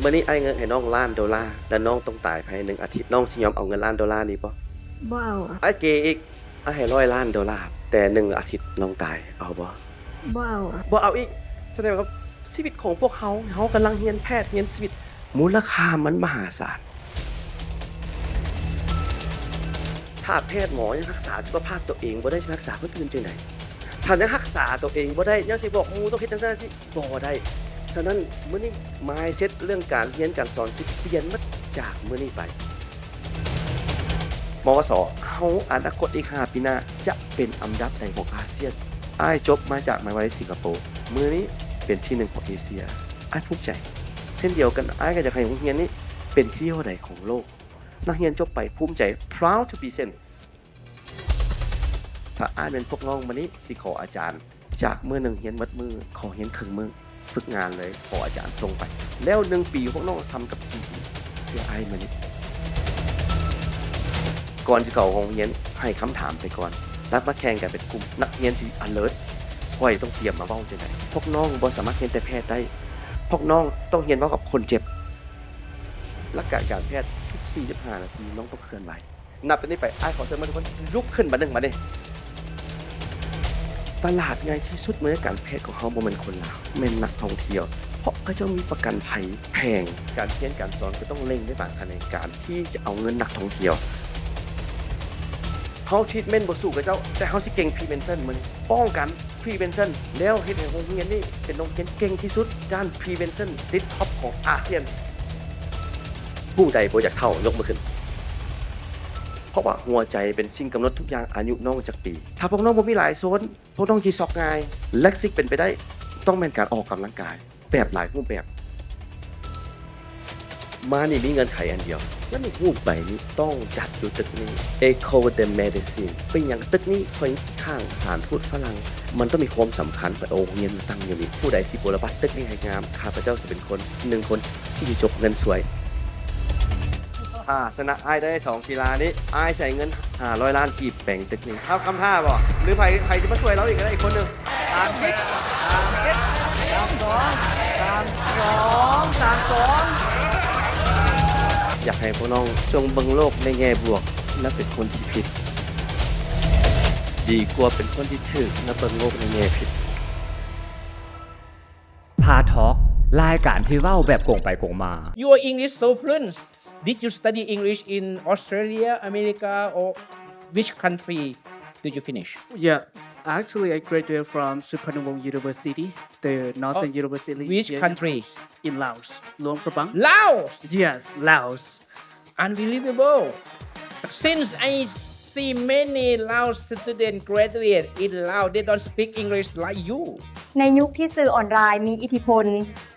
ມື້ນີ້ອ້າຍເງິນໃຫ້ນ້ອງລ້ານໂດລາ ແລະ ນ້ອງຕ້ອງຕາຍພາຍໃນໜຶ່ງອາທິດ, ນ້ອງຊິຍອມເອົາເງິນລ້ານໂດລານີ້ບໍ່? ບໍ່ເອົາ. ອ້າຍເກອີກ, ອ້າຍໃຫ້ຮ້ອຍລ້ານໂດລາ, ແຕ່ໜຶ່ງອາທິດນ້ອງຕາຍ, ເອົາບໍ່? ບໍ່ເອົາ. ບໍ່ເອົາອີກ. ສະແດງວ່າຊີວິດຂອງພວກເຮົາ, ເຮົາກຳລັງຮຽນແພດ, ຮຽນຊີວິດ, ມູນລະຄ່າມັນມະຫາສານ. ຖ້າແພດໝໍຍັງຮັກສາສຸຂະພາບຕົວເອງບໍ່ໄດ້, ຈະໄປຮັກສາຄົນອື່ນຈັ່ງໃດ? ຖ້າຍັງຮັກສາຕົວເອງບໍ່ໄດ້, ຍັງຊິບອກໝູ່ຕ້ອງເຮັດຈັ່ງຊັ້ນຈັ່ງຊີ້, ບໍ່ໄດ້. ສະນັ້ນ, ມື້ນີ້ mindset ເລື່ອງການຮຽນການສອນຊິປ່ຽນໝົດຈາກມື້ນີ້ໄປ. ມວສ, ເຮົາອະນາຄົດອີກຫ້າປີໜ້າຈະເປັນອັນດັບໃດຂອງອາຊຽນ? ອ້າຍຈົບມາຈາກມະຫາວິທະຍາໄລສິງກະໂປ, ມື້ນີ້ເປັນທີໜຶ່ງຂອງເອເຊຍ. ອ້າຍພູມໃຈ. ເຊັ່ນດຽວກັນ, ອ້າຍກໍຢາກໃຫ້ໂຮງຮຽນນີ້ເປັນທີເທົ່າໃດຂອງໂລກ. ນັກຮຽນຈົບໄປພູມໃຈ, proud to be Sen. ຖ້າອ້າຍແມ່ນພວກນ້ອງມື້ນີ້, ຊິຂໍອາຈານ ຈາກມື້ໜຶ່ງຮຽນໝົດມື້, ຂໍຮຽນເຄິ່ງມື້, ຝຶກງານເລີຍ, ຂໍອາຈານສົ່ງໄປ. ແລ້ວໜຶ່ງປີພວກນ້ອງສ່ຳກັບສີ່ປີ. ເຊື່ອອ້າຍມື້ນີ້. ກ່ອນຈະເຂົ້າໂຮງຮຽນ, ໃຫ້ຄຳຖາມໄປກ່ອນ. ແລ້ວມາແຂ່ງກັນເປັນກຸ່ມ. ນັກຮຽນຊິ alert. ຂ້ອຍຕ້ອງຕຽມມາເວົ້າຈັ່ງໃດ? ພວກນ້ອງບໍ່ສາມາດຮຽນແຕ່ແພດໄດ້. ພວກນ້ອງຕ້ອງຮຽນເວົ້າກັບຄົນເຈັບ. ຫຼັກການການແພດ, ທຸກສີ່ສິບຫ້ານາທີ, ນ້ອງຕ້ອງເຄື່ອນໄຫວ. ນັບແຕ່ນີ້ໄປ, ອ້າຍຂໍເຊີນມາທຸກຄົນລຸກຂຶ້ນບາດໜຶ່ງບາດນີ້. ຕະຫຼາດໃຫຍ່ທີ່ສຸດໃນການແພດຂອງເຮົາບໍ່ແມ່ນຄົນລາວ, ແມ່ນນັກທ່ອງທ່ຽວ, ເພາະເຂົາເຈົ້າມີປະກັນໄພແພງ. ການຮຽນການສອນກໍຕ້ອງເລັ່ງໃນບາງຂະແໜງການທີ່ຈະເອົາເງິນນັກທ່ອງທ່ຽວ. ເຮົາ treatment ບໍ່ສູ້ເຂົາເຈົ້າ, ແຕ່ເຮົາຊິເກັ່ງ prevention ມື້ນີ້, ປ້ອງກັນ prevention ແລ້ວເຮັດໃຫ້ໂຮງຮຽນນີ້ເປັນໂຮງຮຽນເກັ່ງທີ່ສຸດດ້ານ prevention ຕິດ top ຂອງອາຊຽນ. ຜູ້ໃດບໍ່ຢາກເຖົ້າ ຍົກມືຂຶ້ນ. ເພາະວ່າຫົວໃຈເປັນສິ່ງກຳນົດທຸກຢ່າງ. ອາຍຸນ້ອງຈັກປີ? ຖ້າພວກນ້ອງບໍ່ມີຫຼາຍໂຊນ, ພວກນ້ອງຊິຊັອກງ່າຍ ແລະ ສິ່ງເປັນໄປໄດ້ຕ້ອງແມ່ນການອອກກຳລັງກາຍ. ແບບຫຼາຍຮູບແບບ. ມານີ້ມີເງື່ອນໄຂອັນດຽວ. ແລ້ວນີ້ ຮູບໃບນີ້ຕ້ອງຈັດຢູ່ຕຶກນີ້ École de Médecine. ເປັນຫຍັງຕຶກນີ້ຂ້ອຍຄ້າງສະຖານທູດຝຣັ່ງ? ມັນຕ້ອງມີຄວາມສຳຄັນ. ຂ້ອຍເອົາໂຮງຮຽນມາຕັ້ງຢູ່ນີ້. ຜູ້ໃດຊິບົວລະບັດຕຶກນີ້ໃຫ້ງາມ, ຂ້າພະເຈົ້າຊິເປັນຄົນ ໜຶ່ງຄົນທີ່ຈະຈົກເງິນຊ່ວຍ. ຖ້າຊະນະອ້າຍໄດ້ສອງກິລານີ້, ອ້າຍໃຊ້ເງິນຫ້າຮ້ອຍລ້ານກີບແປງຕຶກນີ້. ເອົາຄຳທ້າບໍ່? ຫຼືໃຜ, ໃຜຊິມາຊ່ວຍລາວອີກກໍໄດ້, ອີກຄົນໜຶ່ງ. ສາມເຈັດ ສາມເຈັດ ສາມສອງ ສາມສອງ ສາມສອງ. ຢາກໃຫ້ພວກນ້ອງຈົ່ງເບິ່ງໂລກໃນແງ່ບວກ ແລະ ເປັນຄົນທີ່ຜິດ ດີກວ່າເປັນຄົນທີ່ຖືກ ແລະ ເບິ່ງໂລກໃນແງ່ຜິດ. ພາທອກ ລາຍການທີ່ເວົ້າແບບກົງໄປກົງມາ. Your English so fluent. Did you study English in Australia, America, or which country did you finish? Yes, actually, I graduated from Suphanuvong University, the Northern University. Which country? In Laos, Luang Prabang. Laos? Yes, Laos. Unbelievable. Since I see many Lao students graduate in Laos, they don't speak English like you. ໃນຍຸກທີ່ສື່ອອນລາຍມີອິດທິພົນ,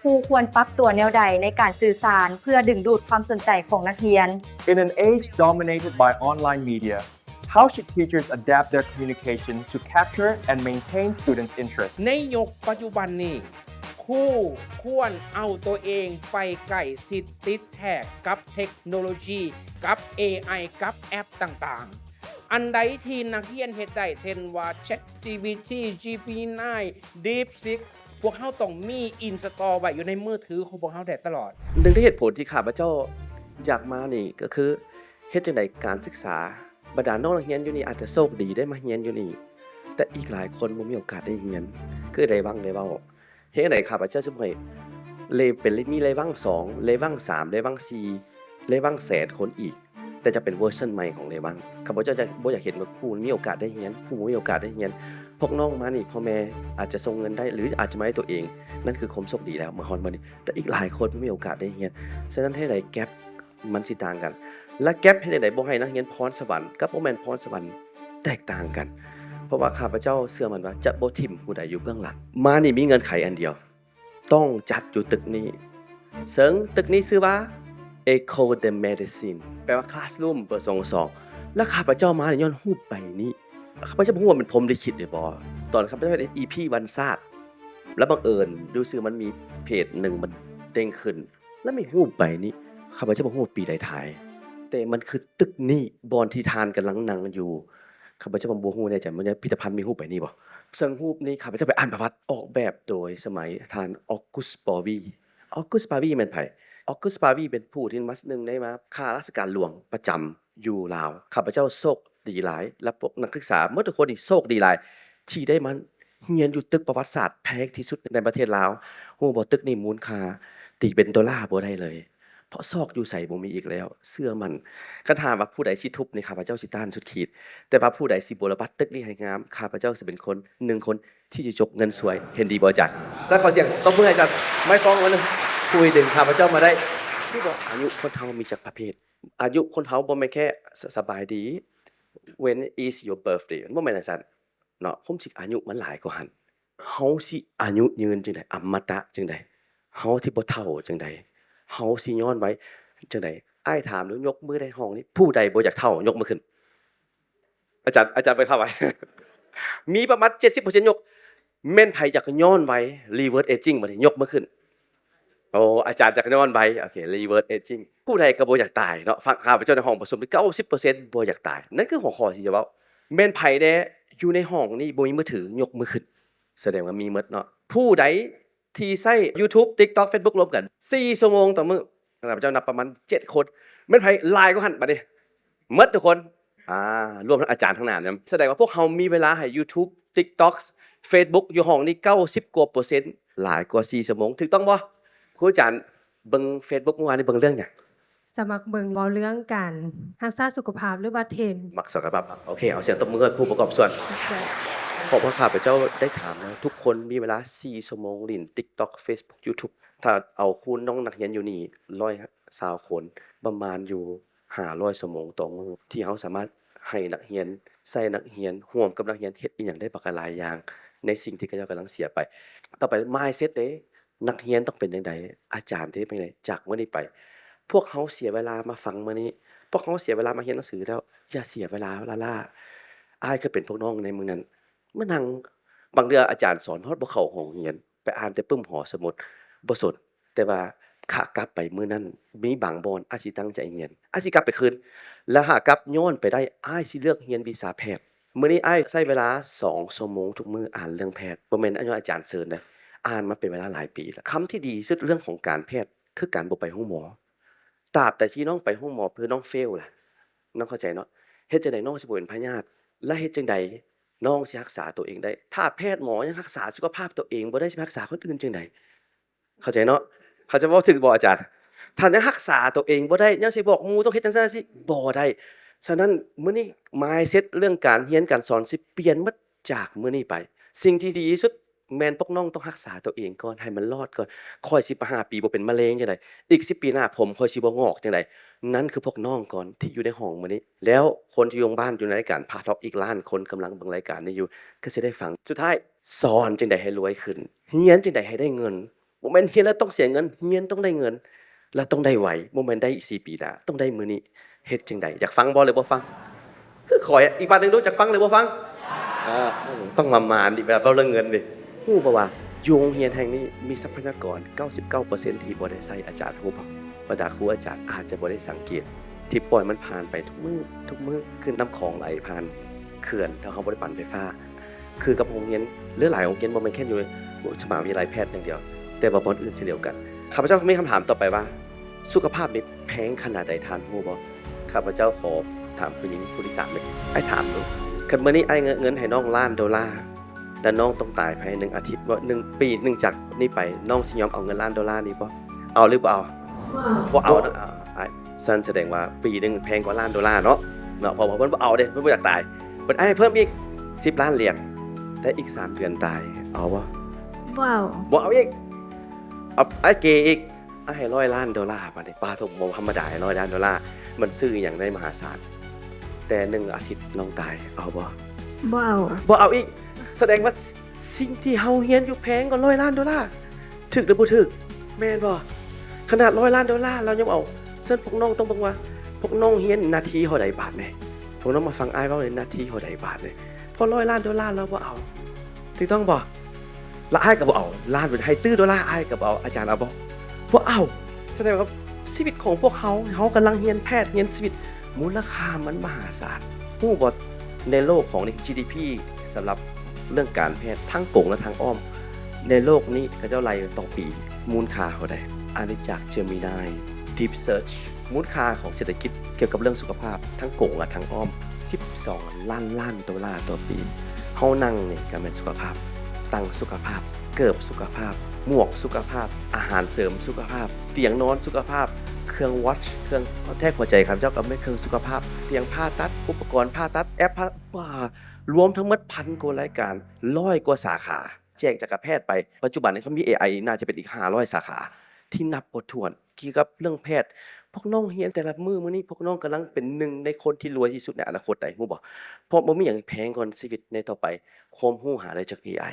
ຄູຄວນປັບຕົວແນວໃດໃນການສື່ສານເພື່ອດຶງດູດຄວາມສົນໃຈຂອງນັກຮຽນ? In an age dominated by online media, how should teachers adapt their communication to capture and maintain students' interest? ໃນຍຸກປັດຈຸບັນນີ້, ຄູຄວນເອົາຕົວເອງໄປໃກ້ຊິດຕິດແທດກັບເທັກໂນໂລຊີ, ກັບເອໄອ, ກັບແອັບຕ່າງໆ. ອັນໃດທີ່ນັກຮຽນເຮັດໄດ້, ເຊັ່ນວ່າ ChatGPT, Gemini, DeepSeek, ພວກເຮົາຕ້ອງມີ install ໄວ້ຢູ່ໃນມືຖືຂອງພວກເຮົາໄດ້ຕະຫຼອດ. ໜຶ່ງໃນເຫດຜົນທີ່ຂ້າພະເຈົ້າຢາກມານີ້ກໍຄື ເຮັດຈັ່ງໃດການສຶກສາບັນດານ້ອງນັກຮຽນຢູ່ນີ້ອາດຈະໂຊກດີໄດ້ມາຮຽນຢູ່ນີ້, ແຕ່ອີກຫຼາຍຄົນບໍ່ມີໂອກາດໄດ້ຮຽນ. ຄືໄລວັງໄດ້ເວົ້າ, ເຮັດຈັ່ງໃດຂ້າພະເຈົ້າຊິບໍ່ໃຫ້ເລເປັນ ມີໄລວັງສອງ, ໄລວັງສາມ, ໄລວັງສີ່, ໄລວັງແສນຄົນອີກ, ແຕ່ຈະເປັນເວີຊັນໃໝ່ຂອງໄລວັງ. ຂ້າພະເຈົ້າຈະບໍ່ຢາກເຫັນວ່າຜູ້ມີໂອກາດໄດ້ຮຽນ, ຜູ້ບໍ່ມີໂອກາດໄດ້ຮຽນ. ພວກນ້ອງມານີ້ ພໍ່ແມ່ອາດຈະສົ່ງເງິນໄດ້ ຫຼື ອາດຈະມາດ້ວຍຕົວເອງ, ນັ້ນຄືຄວາມໂຊກດີແລ້ວ ມາຮອດມື້ນີ້. ແຕ່ອີກຫຼາຍຄົນບໍ່ມີໂອກາດໄດ້ຮຽນ. ສະນັ້ນ ເຮັດໃດແກັບ ມັນຊິຕ່າງກັນ ແລະ ແກັບເຮັດຈັ່ງໃດບໍ່ໃຫ້ນັກຮຽນພອນສະຫວັນກັບບໍ່ແມ່ນພອນສະຫວັນແຕກຕ່າງກັນ. ເພາະວ່າຂ້າພະເຈົ້າເຊື່ອໝັ້ນວ່າຈະບໍ່ຖິ້ມຜູ້ໃດຢູ່ເບື້ອງຫຼັງ. ມານີ້ມີເງື່ອນໄຂອັນດຽວ, ຕ້ອງຈັດຢູ່ຕຶກນີ້, ເຊິ່ງຕຶກນີ້ຊື່ວ່າ École de Médecine ແປວ່າ Classroom ເປີດສອງສອງ ແລະ ຂ້າພະເຈົ້າມານີ້ຍ້ອນຮູບໃບນີ້. ຂ້າພະເຈົ້າບໍ່ຮູ້ວ່າແມ່ນພົມລິຂິດຫຼືບໍ່. ຕອນຂ້າພະເຈົ້າເຮັດອີພີວັນຊາດ ແລ້ວບັງເອີນດູຊື່ມັນມີເພຈໜຶ່ງມັນເດ້ງຂຶ້ນ ແລ້ວມີຮູບໃບນີ້, ຂ້າພະເຈົ້າບໍ່ຮູ້ວ່າປີໃດຖ່າຍ, ແຕ່ມັນຄືຕຶກນີ້ ບ່ອນທີ່ທ່ານກຳລັງນັ່ງຢູ່. ຂ້າພະເຈົ້າບໍ່ຮູ້ແນ່ໃຈວ່າໃນພິພິທະພັນມີຮູບໃບນີ້ບໍ່. ເຊິ່ງຮູບນີ້ຂ້າພະເຈົ້າໄປອ່ານປະຫວັດ, ອອກແບບໂດຍສະໄໝທ່ານ August Bowie. August Bowie ແມ່ນໃຜ? ອອກກຸສປາວີ ເປັນຜູ້ທີ່ມາ ໜຶ່ງ ໄດ້ມາຂ້າລາຊະການຫຼວງປະຈຳຢູ່ລາວ. ຂ້າພະເຈົ້າໂຊກດີຫຼາຍ ແລະ ພວກນັກສຶກສາໝົດທຸກຄົນນີ້ໂຊກດີຫຼາຍ ທີ່ໄດ້ມາຮຽນຢູ່ຕຶກປະຫວັດສາດແພງທີ່ສຸດໃນປະເທດລາວ. ຮູ້ບໍ່? ຕຶກນີ້ມູນຄ່າຕີເປັນໂດລາບໍ່ໄດ້ເລີຍ ເພາະຊອກຢູ່ໃສບໍ່ມີອີກແລ້ວ. ເຊື່ອໝັ້ນ ຄັນຖາມວ່າຜູ້ໃດຊິທຸບນີ້ ຂ້າພະເຈົ້າຊິຕ້ານສຸດຂີດ, ແຕ່ວ່າຜູ້ໃດຊິບົວລະບັດຕຶກນີ້ໃຫ້ງາມ ຂ້າພະເຈົ້າຊິເປັນຄົນ ໜຶ່ງຄົນ ທີ່ຈະຈົກເງິນຊ່ວຍ. ເຫັນດີບໍ່ອາຈານ? ຂໍສຽງຕົບມືໃຫ້ອາຈານໄມ້ຟອງໜ້ອຍໜຶ່ງ ຜູ້ດຶງຂ້າພະເຈົ້າມາໄດ້. ຮູ້ບໍ່? ອາຍຸຄົນເຮົາມີຈັກປະເພດ? ອາຍຸຄົນເຮົາບໍ່ແມ່ນແຄ່ ສະ ສະບາຍດີ When is your birthday? ມັນບໍ່ແມ່ນຈັ່ງຊັ້ນເນາະ. ຄວາມຈິງອາຍຸມັນຫຼາຍກວ່າຫັ້ນ. ເຮົາຊິອາຍຸຍືນຈັ່ງໃດ? ອະມະຕະຈັ່ງໃດ? ເຮົາທີ່ບໍ່ເຖົ້າຈັ່ງໃດ? ເຮົາຊິຍ້ອນໄວຈັ່ງໃດ? ອ້າຍຖາມດູ ຍົກມືໃນຫ້ອງນີ້ ຜູ້ໃດບໍ່ຢາກເຖົ້າ ຍົກມືຂຶ້ນ. ອາຈານ ອາຈານໄປເຂົ້າໄວ້ ມີປະມານເຈັດສິບເປີເຊັນ ຍົກ. ແມ່ນໃຜຢາກຍ້ອນໄວ reverse aging ບັດນີ້ ຍົກມືຂຶ້ນ. ໂອ້ ອາຈານຢາກຍ້ອນໄວ ໂອເຄ reverse aging. ຜູ້ໃດກໍບໍ່ຢາກຕາຍເນາະ. ຟັງຂ້າພະເຈົ້າໃນຫ້ອງປະຊຸມ ເກົ້າສິບເປີເຊັນ ບໍ່ຢາກຕາຍ. ນັ້ນຄືຫົວຂໍ້ທີ່ຈະເວົ້າ. ແມ່ນໃຜແດ່ຢູ່ໃນຫ້ອງນີ້ບໍ່ມີມືຖື ຍົກມືຂຶ້ນ. ສະແດງວ່າມີໝົດເນາະ. ຜູ້ໃດ ທີ່ໃຊ້ YouTube TikTok Facebook ລວມກັນສີ່ຊົ່ວໂມງຕໍ່ມື້ ຂ້າພະເຈົ້ານັບປະມານເຈັດຄົນ. ແມ່ນໃຜຫຼາຍກວ່າຫັ້ນບັດນີ້? ໝົດທຸກຄົນ. ອາ ລວມທັງອາຈານທັງນັ້ນນຳ. ສະແດງວ່າພວກເຮົາມີເວລາໃຫ້ YouTube TikTok Facebook ຢູ່ຫ້ອງນີ້ເກົ້າສິບກວ່າເປີເຊັນ ຫຼາຍກວ່າສີ່ຊົ່ວໂມງ ຖືກຕ້ອງບໍ່? ຄູອາຈານເບິ່ງ Facebook ມື້ວານນີ້ເບິ່ງເລື່ອງຫຍັງ? ຈະມັກເບິ່ງເວົ້າເລື່ອງການຮັກສາສຸຂະພາບ ຫຼືວ່າເທຣນ. ມັກສຸຂະພາບ. ໂອເຄ ເອົາສຽງຕົບມືໃຫ້ຜູ້ປະກອບສ່ວນ. ເພາະວ່າຂ້າພະເຈົ້າໄດ້ຖາມແລ້ວ ທຸກຄົນມີເວລາສີ່ຊົ່ວໂມງຫຼິ້ນ TikTok Facebook YouTube ຖ້າເອົາຄູນນ້ອງນັກຮຽນຢູ່ນີ້ຮ້ອຍຊາວຄົນ ປະມານຢູ່ຫ້າຮ້ອຍຊົ່ວໂມງຕໍ່ມື້ ທີ່ເຮົາສາມາດໃຫ້ນັກຮຽນ ໃຊ້ນັກຮຽນ ຮ່ວມກັບນັກຮຽນເຮັດອີ່ຫຍັງໄດ້ບັກຫຼາຍຢ່າງ ໃນສິ່ງທີ່ເຂົາເຈົ້າກຳລັງເສຍໄປ. ຕໍ່ໄປ mindset ເດ້ ນັກຮຽນຕ້ອງເປັນຈັ່ງໃດ? ອາຈານເຮັດຈັ່ງໃດ? ຈາກມື້ນີ້ໄປ ພວກເຮົາເສຍເວລາມາຟັງມື້ນີ້ ພວກເຮົາເສຍເວລາມາຮຽນໜັງສືແລ້ວ ຢ່າເສຍເວລາລ້າໆ. ອ້າຍຄືເປັນພວກນ້ອງໃນມື້ນັ້ນ ມານັ່ງ ບາງເທື່ອອາຈານສອນຮອດບໍ່ເຂົ້າຫ້ອງຮຽນ ໄປອ່ານແຕ່ປຶ້ມຫໍສະໝຸດ ບໍ່ສົນ. ແຕ່ວ່າຂາກັບໄປມື້ນັ້ນ ມີບາງບ່ອນອ້າຍຊິຕັ້ງໃຈຮຽນ ອ້າຍຊິກັບໄປຄືນ ແລ້ວຫາກັບຍ້ອນໄປໄດ້ ອ້າຍຊິເລືອກຮຽນວິຊາແພດ. ມື້ນີ້ອ້າຍໃຊ້ເວລາສອງຊົ່ວໂມງທຸກມື້ອ່ານເລື່ອງແພດ ບໍ່ແມ່ນຍ້ອນອາຈານເຊີນເດ້ ອ່ານມາເປັນເວລາຫຼາຍປີແລ້ວ. ຄຳທີ່ດີທີ່ສຸດເລື່ອງຂອງການແພດ ຄືການບໍ່ໄປໂຮງໝໍ. ຕາບໃດທີ່ນ້ອງໄປໂຮງໝໍ ຄືນ້ອງເຟວລະ ນ້ອງເຂົ້າໃຈເນາະ? ເຮັດຈັ່ງໃດນ້ອງຊິບໍ່ເປັນພະຍາດ ແລະ ເຮັດຈັ່ງໃດນ້ອງຊິຮັກສາຕົວເອງໄດ້? ຖ້າແພດໝໍຍັງຮັກສາສຸຂະພາບຕົວເອງບໍ່ໄດ້ ຊິໄປຮັກສາຄົນອື່ນຈັ່ງໃດ? ເຂົ້າໃຈເນາະ? ເຂົາຈະເວົ້າຖືກບໍ່ອາຈານ? ຖ້າຍັງຮັກສາຕົວເອງບໍ່ໄດ້ ຍັງຊິບອກໝູ່ຕ້ອງເຮັດຈັ່ງຊັ້ນຈັ່ງຊີ້ ບໍ່ໄດ້. ສະນັ້ນ ມື້ນີ້ mindset ເລື່ອງການຮຽນການສອນຊິປ່ຽນໝົດຈາກມື້ນີ້ໄປ. ສິ່ງທີ່ດີທີ່ສຸດແມ່ນພວກນ້ອງຕ້ອງຮັກສາຕົວເອງກ່ອນ ໃຫ້ມັນລອດກ່ອນ. ຂ້ອຍສິບຫ້າປີບໍ່ເປັນມະເຮັງຈັ່ງໃດ? ອີກສິບປີໜ້າຜົມຂ້ອຍຊິບໍ່ງອກຈັ່ງໃດ? ນັ້ນຄືພວກນ້ອງກ່ອນທີ່ຢູ່ໃນຫ້ອງມື້ນີ້ ແລ້ວຄົນທີ່ຢູ່ທາງບ້ານ ຢູ່ໃນລາຍການພາທອກ ອີກລ້ານຄົນກຳລັງເບິ່ງລາຍການນີ້ຢູ່ ກໍຊິໄດ້ຟັງ. ສຸດທ້າຍ ສອນຈັ່ງໃດໃຫ້ລວຍຂຶ້ນ? ຮຽນຈັ່ງໃດໃຫ້ໄດ້ເງິນ? ບໍ່ແມ່ນຮຽນແລ້ວຕ້ອງເສຍເງິນ, ຮຽນຕ້ອງໄດ້ເງິນ ແລະ ຕ້ອງໄດ້ໄວ, ບໍ່ແມ່ນໄດ້ອີກສີ່ປີໜ້າ, ຕ້ອງໄດ້ມື້ນີ້. ເຮັດຈັ່ງໃດ? ຢາກຟັງບໍ່ ຫຼື ບໍ່ຟັງ? ຄືຂ້ອຍ ອີກບາດໜຶ່ງດູ, ຢາກຟັງ ຫຼື ບໍ່ຟັງ? ເອີ ຕ້ອງມາມານດິ ເວລາເວົ້າເລື່ອງເງິນນີ້. ຮູ້ບໍ່ວ່າຢູ່ໂຮງຮຽນແຫ່ງນີ້ມີຊັບພະຍາກອນເກົ້າສິບເກົ້າເປີເຊັນທີ່ບໍ່ໄດ້ໃຊ້, ອາຈານຮູ້ບໍ່? ບັນດາຄູອາຈານອາດຈະບໍ່ໄດ້ສັງເກດ ທີ່ປ່ອຍມັນຜ່ານໄປທຸກມື້, ທຸກມື້ ຄືນ້ຳຂອງໄຫຼຜ່ານເຂື່ອນ ຖ້າເຮົາບໍ່ໄດ້ປັ່ນໄຟຟ້າ. ຄືກັບໂຮງຮຽນຫຼາຍໆໂຮງຮຽນ ບໍ່ແມ່ນແຄ່ຢູ່ສະມະຫາວິທະຍາໄລແພດຢ່າງດຽວ, ແຕ່ວ່າບ່ອນອື່ນເຊັ່ນດຽວກັນ. ຂ້າພະເຈົ້າມີຄຳຖາມຕໍ່ໄປວ່າ ສຸຂະພາບນີ້ແພງຂະໜາດໃດ ທ່ານຮູ້ບໍ່? ຂ້າພະເຈົ້າຂໍຖາມຜູ້ຍິງຜູ້ທີສາມເລີຍ. ອ້າຍຖາມດູ, ຄັນມື້ນີ້ອ້າຍເງິນໃຫ້ນ້ອງລ້ານໂດລາ ແລະ ນ້ອງຕ້ອງຕາຍພາຍໃນໜຶ່ງອາທິດ, ບໍ່ ໜຶ່ງປີໜຶ່ງຈາກນີ້ໄປ, ນ້ອງຊິຍອມເອົາເງິນລ້ານໂດລານີ້ບໍ່? ເອົາ ຫຼື ບໍ່ເອົາ? ບໍ່ເອົາ. ບໍ່ເອົາເນາະ. ອ້າຍ ຊັ້ນສະແດງວ່າປີໜຶ່ງແພງກວ່າລ້ານໂດລາເນາະ, ເນາະ, ເພາະວ່າເພິ່ນບໍ່ເອົາເດ້, ເພິ່ນບໍ່ຢາກຕາຍ. ເພິ່ນໃຫ້ເພີ່ມອີກສິບລ້ານຫຼຽນ ແຕ່ອີກສາມເດືອນຕາຍ, ເອົາບໍ່? ບໍ່ເອົາ. ບໍ່ເອົາອີກ. ເອົາ ອ້າຍເກອີກ, ອ້າຍໃຫ້ຮ້ອຍລ້ານໂດລາ. ບາດນີ້ ປາໂທ ບໍ່ທຳມະດາ, ຮ້ອຍລ້ານໂດລາ ມັນຊື້ອີ່ຫຍັງໄດ້ມະຫາສານ, ແຕ່ໜຶ່ງອາທິດນ້ອງຕາຍ, ເອົາບໍ່? ບໍ່ເອົາ. ບໍ່ເອົາອີກ. ສະແດງວ່າ ສິ່ງທີ່ເຮົາຮຽນຢູ່ແພງກວ່າຮ້ອຍລ້ານໂດລາ, ຖືກຫຼືບໍ່ຖືກ? ແມ່ນບໍ່? ຂະໜາດຮ້ອຍລ້ານໂດລາລາວຍັງບໍ່ເອົາ. ເຊິ່ງພວກນ້ອງຕ້ອງເບິ່ງວ່າ ພວກນ້ອງຮຽນນາທີເທົ່າໃດບາດນີ້? ພວກນ້ອງມາຟັງອ້າຍເວົ້າໃນນາທີເທົ່າໃດບາດນີ້? ເພາະຮ້ອຍລ້ານໂດລາລາວບໍ່ເອົາ, ຖືກຕ້ອງບໍ່? ລະອ້າຍກໍບໍ່ເອົາ, ລ້ານເພິ່ນໃຫ້ຕື້ໂດລາ ອ້າຍກໍບໍ່ເອົາ. ອາຈານເອົາບໍ່? ບໍ່ເອົາ. ສະແດງວ່າຊີວິດຂອງພວກເຮົາ, ເຮົາກຳລັງຮຽນແພດ, ຮຽນຊີວິດ, ມູນລະຄ່າມັນມະຫາສານ. ຮູ້ບໍ່? ໃນໂລກຂອງນີ້ ຈີດີພີ ສຳລັບເລື່ອງການແພດ ທັງກົງ ແລະ ທັງອ້ອມ ໃນໂລກນີ້ເຂົາເຈົ້າໄລ່ຕໍ່ປີ ມູນຄ່າເທົ່າໃດ? ອານາຈັກເຈີມິນາຍ Deep Search ມູນຄ່າຂອງເສດຖະກິດກ່ຽວກັບເລື່ອງສຸຂະພາບທັງກົງ ແລະ ທັງອ້ອມ ສິບສອງລ້ານລ້ານໂດລາຕໍ່ປີ. ເຮົານັ່ງນີ້ກໍແມ່ນສຸຂະພາບ, ຕັ່ງສຸຂະພາບ, ເກີບສຸຂະພາບ, ໝວກສຸຂະພາບ, ອາຫານເສີມສຸຂະພາບ, ຕຽງນອນສຸຂະພາບ, ເຄື່ອງ watch ເຄື່ອງແທກຫົວໃຈ ຂ້າພະເຈົ້າກໍແມ່ນເຄື່ອງສຸຂະພາບ, ຕຽງຜ່າຕັດ, ອຸປະກອນຜ່າຕັດ, ແອັບຜ່າ ລວມທັງໝົດພັນກວ່າລາຍການ, ຮ້ອຍກວ່າສາຂາ. ແຈ້ງຈັກກະແພດໄປ, ປັດຈຸບັນນີ້ເຂົາມີ ເອໄອ ໜ້າຈະເປັນອີກຫ້າຮ້ອຍສາຂາທີ່ນັບບໍ່ຖ້ວນ ກ່ຽວກັບເລື່ອງແພດ. ພວກນ້ອງຮຽນແຕ່ລະມື້ ມື້ນີ້ພວກນ້ອງກຳລັງເປັນໜຶ່ງໃນຄົນທີ່ລວຍທີ່ສຸດໃນອະນາຄົດໃດ ຮູ້ບໍ່? ເພາະບໍ່ມີຫຍັງແພງກວ່າຊີວິດໃນຕໍ່ໄປ. ຄວາມຮູ້ຫາໄດ້ຈາກ ເອໄອ,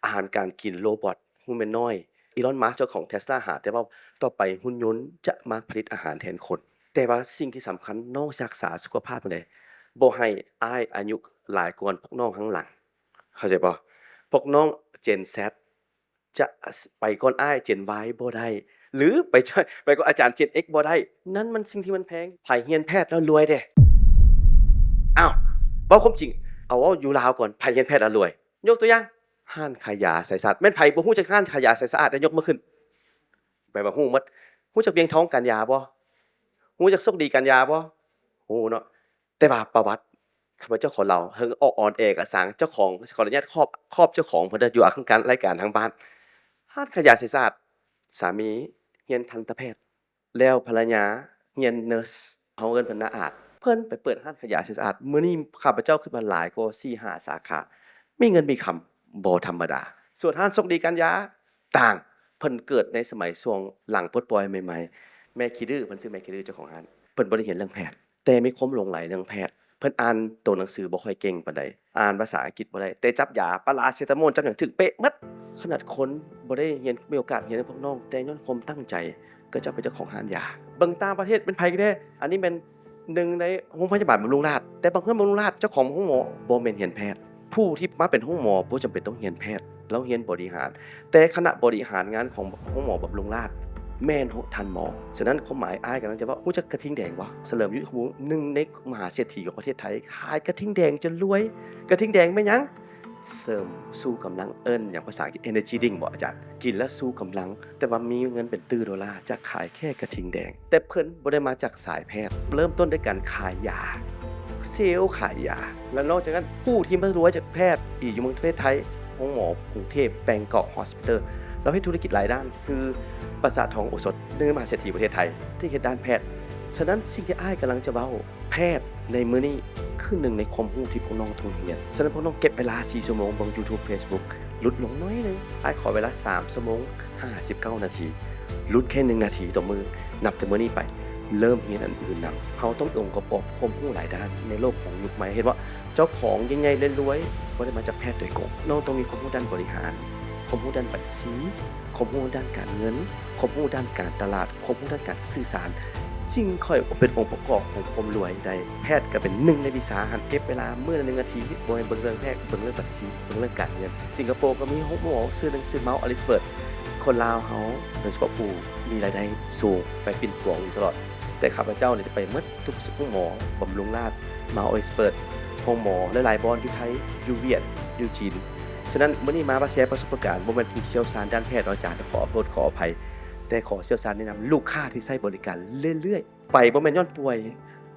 ອາຫານການກິນ, ໂຣບອດ, ຮຸມແມນນອຍ. ອີລອນ ມັສ ເຈົ້າຂອງ Tesla ຫາແຕ່ເວົ້າ, ຕໍ່ໄປຫຸ່ນຍົນຈະມາຜະລິດອາຫານແທນຄົນ. ແຕ່ວ່າສິ່ງທີ່ສຳຄັນ, ນ້ອງຮັກສາສຸຂະພາບຈັ່ງໃດ? ບໍ່ໃຫ້ອ້າຍອາຍຸຫຼາຍກວ່າພວກນ້ອງຂ້າງຫຼັງ. ເຂົ້າໃຈບໍ່? ພວກນ້ອງ Gen Z ຈະໄປກ່ອນອ້າຍ Gen Y ບໍ່ໄດ້ ຫຼື ໄປ ໄປກ່ອນອາຈານ Gen X ບໍ່ໄດ້. ນັ້ນມັນສິ່ງທີ່ມັນແພງ. ໃຜຮຽນແພດແລ້ວລວຍເດ້? ອ້າວ ເວົ້າຄວາມຈິງ, ເອົາເວົ້າຢູ່ລາວກ່ອນ, ໃຜຮຽນແພດແລ້ວລວຍ? ຍົກຕົວຢ່າງ, ຮ້ານຂາຍຢາໄຊສະອາດ. ແມ່ນໃຜບໍ່ຮູ້ຈັກຮ້ານຂາຍຢາໄຊສະອາດ ໄດ້ຍົກມືຂຶ້ນ. ແປວ່າຮູ້ໝົດ. ຮູ້ຈັກວຽງທອງການຢາບໍ່? ຮູ້ຈັກໂຊກດີການຢາບໍ່? ຮູ້ເນາະ. ແຕ່ວ່າປະຫວັດ ຂ້າພະເຈົ້າຂໍເລົ່າ, ເຖິງອອກອອນແອກໍຊ່າງ, ເຈົ້າຂອງ, ຂໍອະນຸຍາດຄອບ, ຄອບເຈົ້າຂອງເພິ່ນເດີ, ຢູ່ອາຄານລາຍການທາງບ້ານ. ຮ້ານຂາຍຢາໄຊສະອາດ, ສາມີຮຽນທັນຕະແພດ, ແລ້ວພັນລະຍາຮຽນເນີສ, ເຮົາເອີ້ນເພິ່ນນ້າອາດ. ເພິ່ນໄປເປີດຮ້ານຂາຍຢາໄຊສະອາດ. ມື້ນີ້ຂ້າພະເຈົ້າຄິດວ່າຫຼາຍກວ່າສີ່ຫ້າສາຂາ. ມີເງິນມີຄຳບໍ່ທຳມະດາ. ສ່ວນຮ້ານໂຊກດີການຢາ ຕ່າງ, ເພິ່ນເກີດໃນສະໄໝຊ່ວງຫຼັງປົດປ່ອຍໃໝ່ໆ. ແມ່ຂີ້ດື້, ເພິ່ນຊື່ແມ່ຂີ້ດື້ ເຈົ້າຂອງຮ້ານ. ເພິ່ນບໍ່ໄດ້ຮຽນເລື່ອງແພດ, ແຕ່ມີຄວາມຫຼົງໄຫຼເລື່ອງແພດ. ເພິ່ນອ່ານໂຕໜັງສືບໍ່ຄ່ອຍເກັ່ງປານໃດ, ອ່ານພາສາອັງກິດບໍ່ໄດ້, ແຕ່ຈັບຢາປາຣາເຊຕາໂມນ ຈັບຫຍັງຖືກເປະໝົດ. ຂະໜາດຄົນບໍ່ໄດ້ຮຽນ, ມີໂອກາດຮຽນນຳພວກນ້ອງ, ແຕ່ຍ້ອນຄວາມຕັ້ງໃຈ, ເຂົາເຈົ້າເປັນເຈົ້າຂອງຮ້ານຢາ. ເບິ່ງຕ່າງປະເທດເປັນໃຜກັນແທ້? ອັນນີ້ແມ່ນ ໜຶ່ງໃນໂຮງພະຍາບານບຳລຸງລາດ, ແຕ່ບັງເອີນບຳລຸງລາດເຈົ້າຂອງໂຮງໝໍບໍ່ແມ່ນຮຽນແພດ. ຜູ້ທີ່ມາເປັນໂຮງໝໍບໍ່ຈຳເປັນຕ້ອງຮຽນແພດ, ລາວຮຽນບໍລິຫານ. ແຕ່ຄະນະບໍລິຫານງານຂອງໂຮງໝໍບຳລຸງລາດແມ່ນທ່ານໝໍ. ສະນັ້ນຄວາມໝາຍອ້າຍກຳລັງຈະເວົ້າ, ຮູ້ຈັກກະທິງແດງບໍ່? ສະເຫຼີມຍຸດພູ, ໜຶ່ງໃນມະຫາເສດຖີຂອງປະເທດໄທ ຂາຍກະທິງແດງຈົນລວຍ. ກະທິງແດງແມ່ນຫຍັງ? ເສີມຊູກຳລັງ, ເອີ້ນຫຍັງພາສາອັງກິດ Energy Drink ບໍ່ອາຈານ? ກິນແລ້ວຊູກຳລັງ, ແຕ່ວ່າມີເງິນເປັນຕື້ໂດລາຈາກຂາຍແຄ່ກະທິງແດງ. ແຕ່ເພິ່ນບໍ່ໄດ້ມາຈາກສາຍແພດ, ເລີ່ມຕົ້ນດ້ວຍການຂາຍຢາ, ເຊວຂາຍຢາ. ແລະນອກຈາກນັ້ນ, ຜູ້ທີ່ມາລວຍຈາກແພດອີກຢູ່ເມືອງປະເທດໄທ, ໂຮງໝໍກຸງເທບ Bangkok Hospital, ລາວເຮັດທຸລະກິດຫຼາຍດ້ານ, ຄືປາສາດທອງໂອສົດ, ໜຶ່ງໃນມະຫາເສດຖີປະເທດໄທທີ່ເຮັດດ້ານແພດ. ສະນັ້ນ, ສິ່ງທີ່ອ້າຍກຳລັງຈະເວົ້າ, ແພດໃນມື້ນີ້ຄືໜຶ່ງໃນຄວາມຮູ້ທີ່ພວກນ້ອງຕ້ອງຮຽນ. ສະນັ້ນພວກນ້ອງເກັບເວລາສີ່ຊົ່ວໂມງເບິ່ງ YouTube Facebook ຫຼຸດລົງໜ້ອຍໜຶ່ງ. ອ້າຍຂໍເວລາສາມຊົ່ວໂມງຫ້າສິບເກົ້ານາທີ, ຫຼຸດແຄ່ໜຶ່ງນາທີຕໍ່ມື້. ນັບແຕ່ມື້ນີ້ໄປ ເລີ່ມຮຽນອັນອື່ນນຳ. ເຮົາຕ້ອງມີອົງປະກອບຄວາມຮູ້ຫຼາຍດ້ານໃນໂລກຂອງຍຸກໃໝ່. ເຫັນວ່າເຈົ້າຂອງໃຫຍ່ໆລວຍໆບໍ່ໄດ້ມາຈາກແພດໂດຍກົງ. ນ້ອງຕ້ອງມີຄວາມຮູ້ດ້ານບໍລິຫານ, ຄວາມຮູ້ດ້ານບັນຊີ, ຄວາມຮູ້ດ້ານການເງິນ, ຄວາມຮູ້ດ້ານການຕະຫຼາດ, ຄວາມຮູ້ດ້ານການສື່ສານ, ຈຶ່ງຄ່ອຍເປັນອົງປະກອບຂອງຄວາມລວຍໄດ້. ແພດກໍເປັນໜຶ່ງໃນວິຊາຫັ້ນ. ເກັບເວລາມື້ລະໜຶ່ງນາທີ, ບໍ່ແມ່ນເບິ່ງເລື່ອງແພດ, ເບິ່ງເລື່ອງບັນຊີ, ເບິ່ງເລື່ອງການເງິນ. ສິງກະໂປກໍມີໂຮງໝໍຊື່ໜຶ່ງຊື່ເມົາ ອາລິສເບີດ. ຄົນລາວເຮົາ, ໂດຍສະເພາະຜູ້ມີລາຍໄດ້ສູງ, ໄປປິ່ນປວງຢູ່ຕະຫຼອດ. ແຕ່ຂ້າພະເຈົ້ານີ້ໄປໝົດທຸກໂຮງໝໍ, ບຳລຸງລາດ, ເມົາ ອາລິສເບີດ, ໂຮງໝໍຫຼາຍໆບ່ອນ, ຢູ່ໄທ, ຢູ່ຫວຽດ, ຢູ່ຈີນ. ສະນັ້ນ, ມື້ນີ້ມາ, ມາແຊປະສົບປະການ, ບໍ່ແມ່ນຜູ້ຊ່ຽວຊານດ້ານແພດເນາະອາຈານ, ຂໍອະໂທດ, ຂໍອະໄພ, ແຕ່ຂໍຊ່ຽວຊານແນະນຳລູກຄ້າທີ່ໃຊ້ບໍລິການເລື້ອຍໆ. ໄປບໍ່ແມ່ນຍ້ອນປ່ວຍ,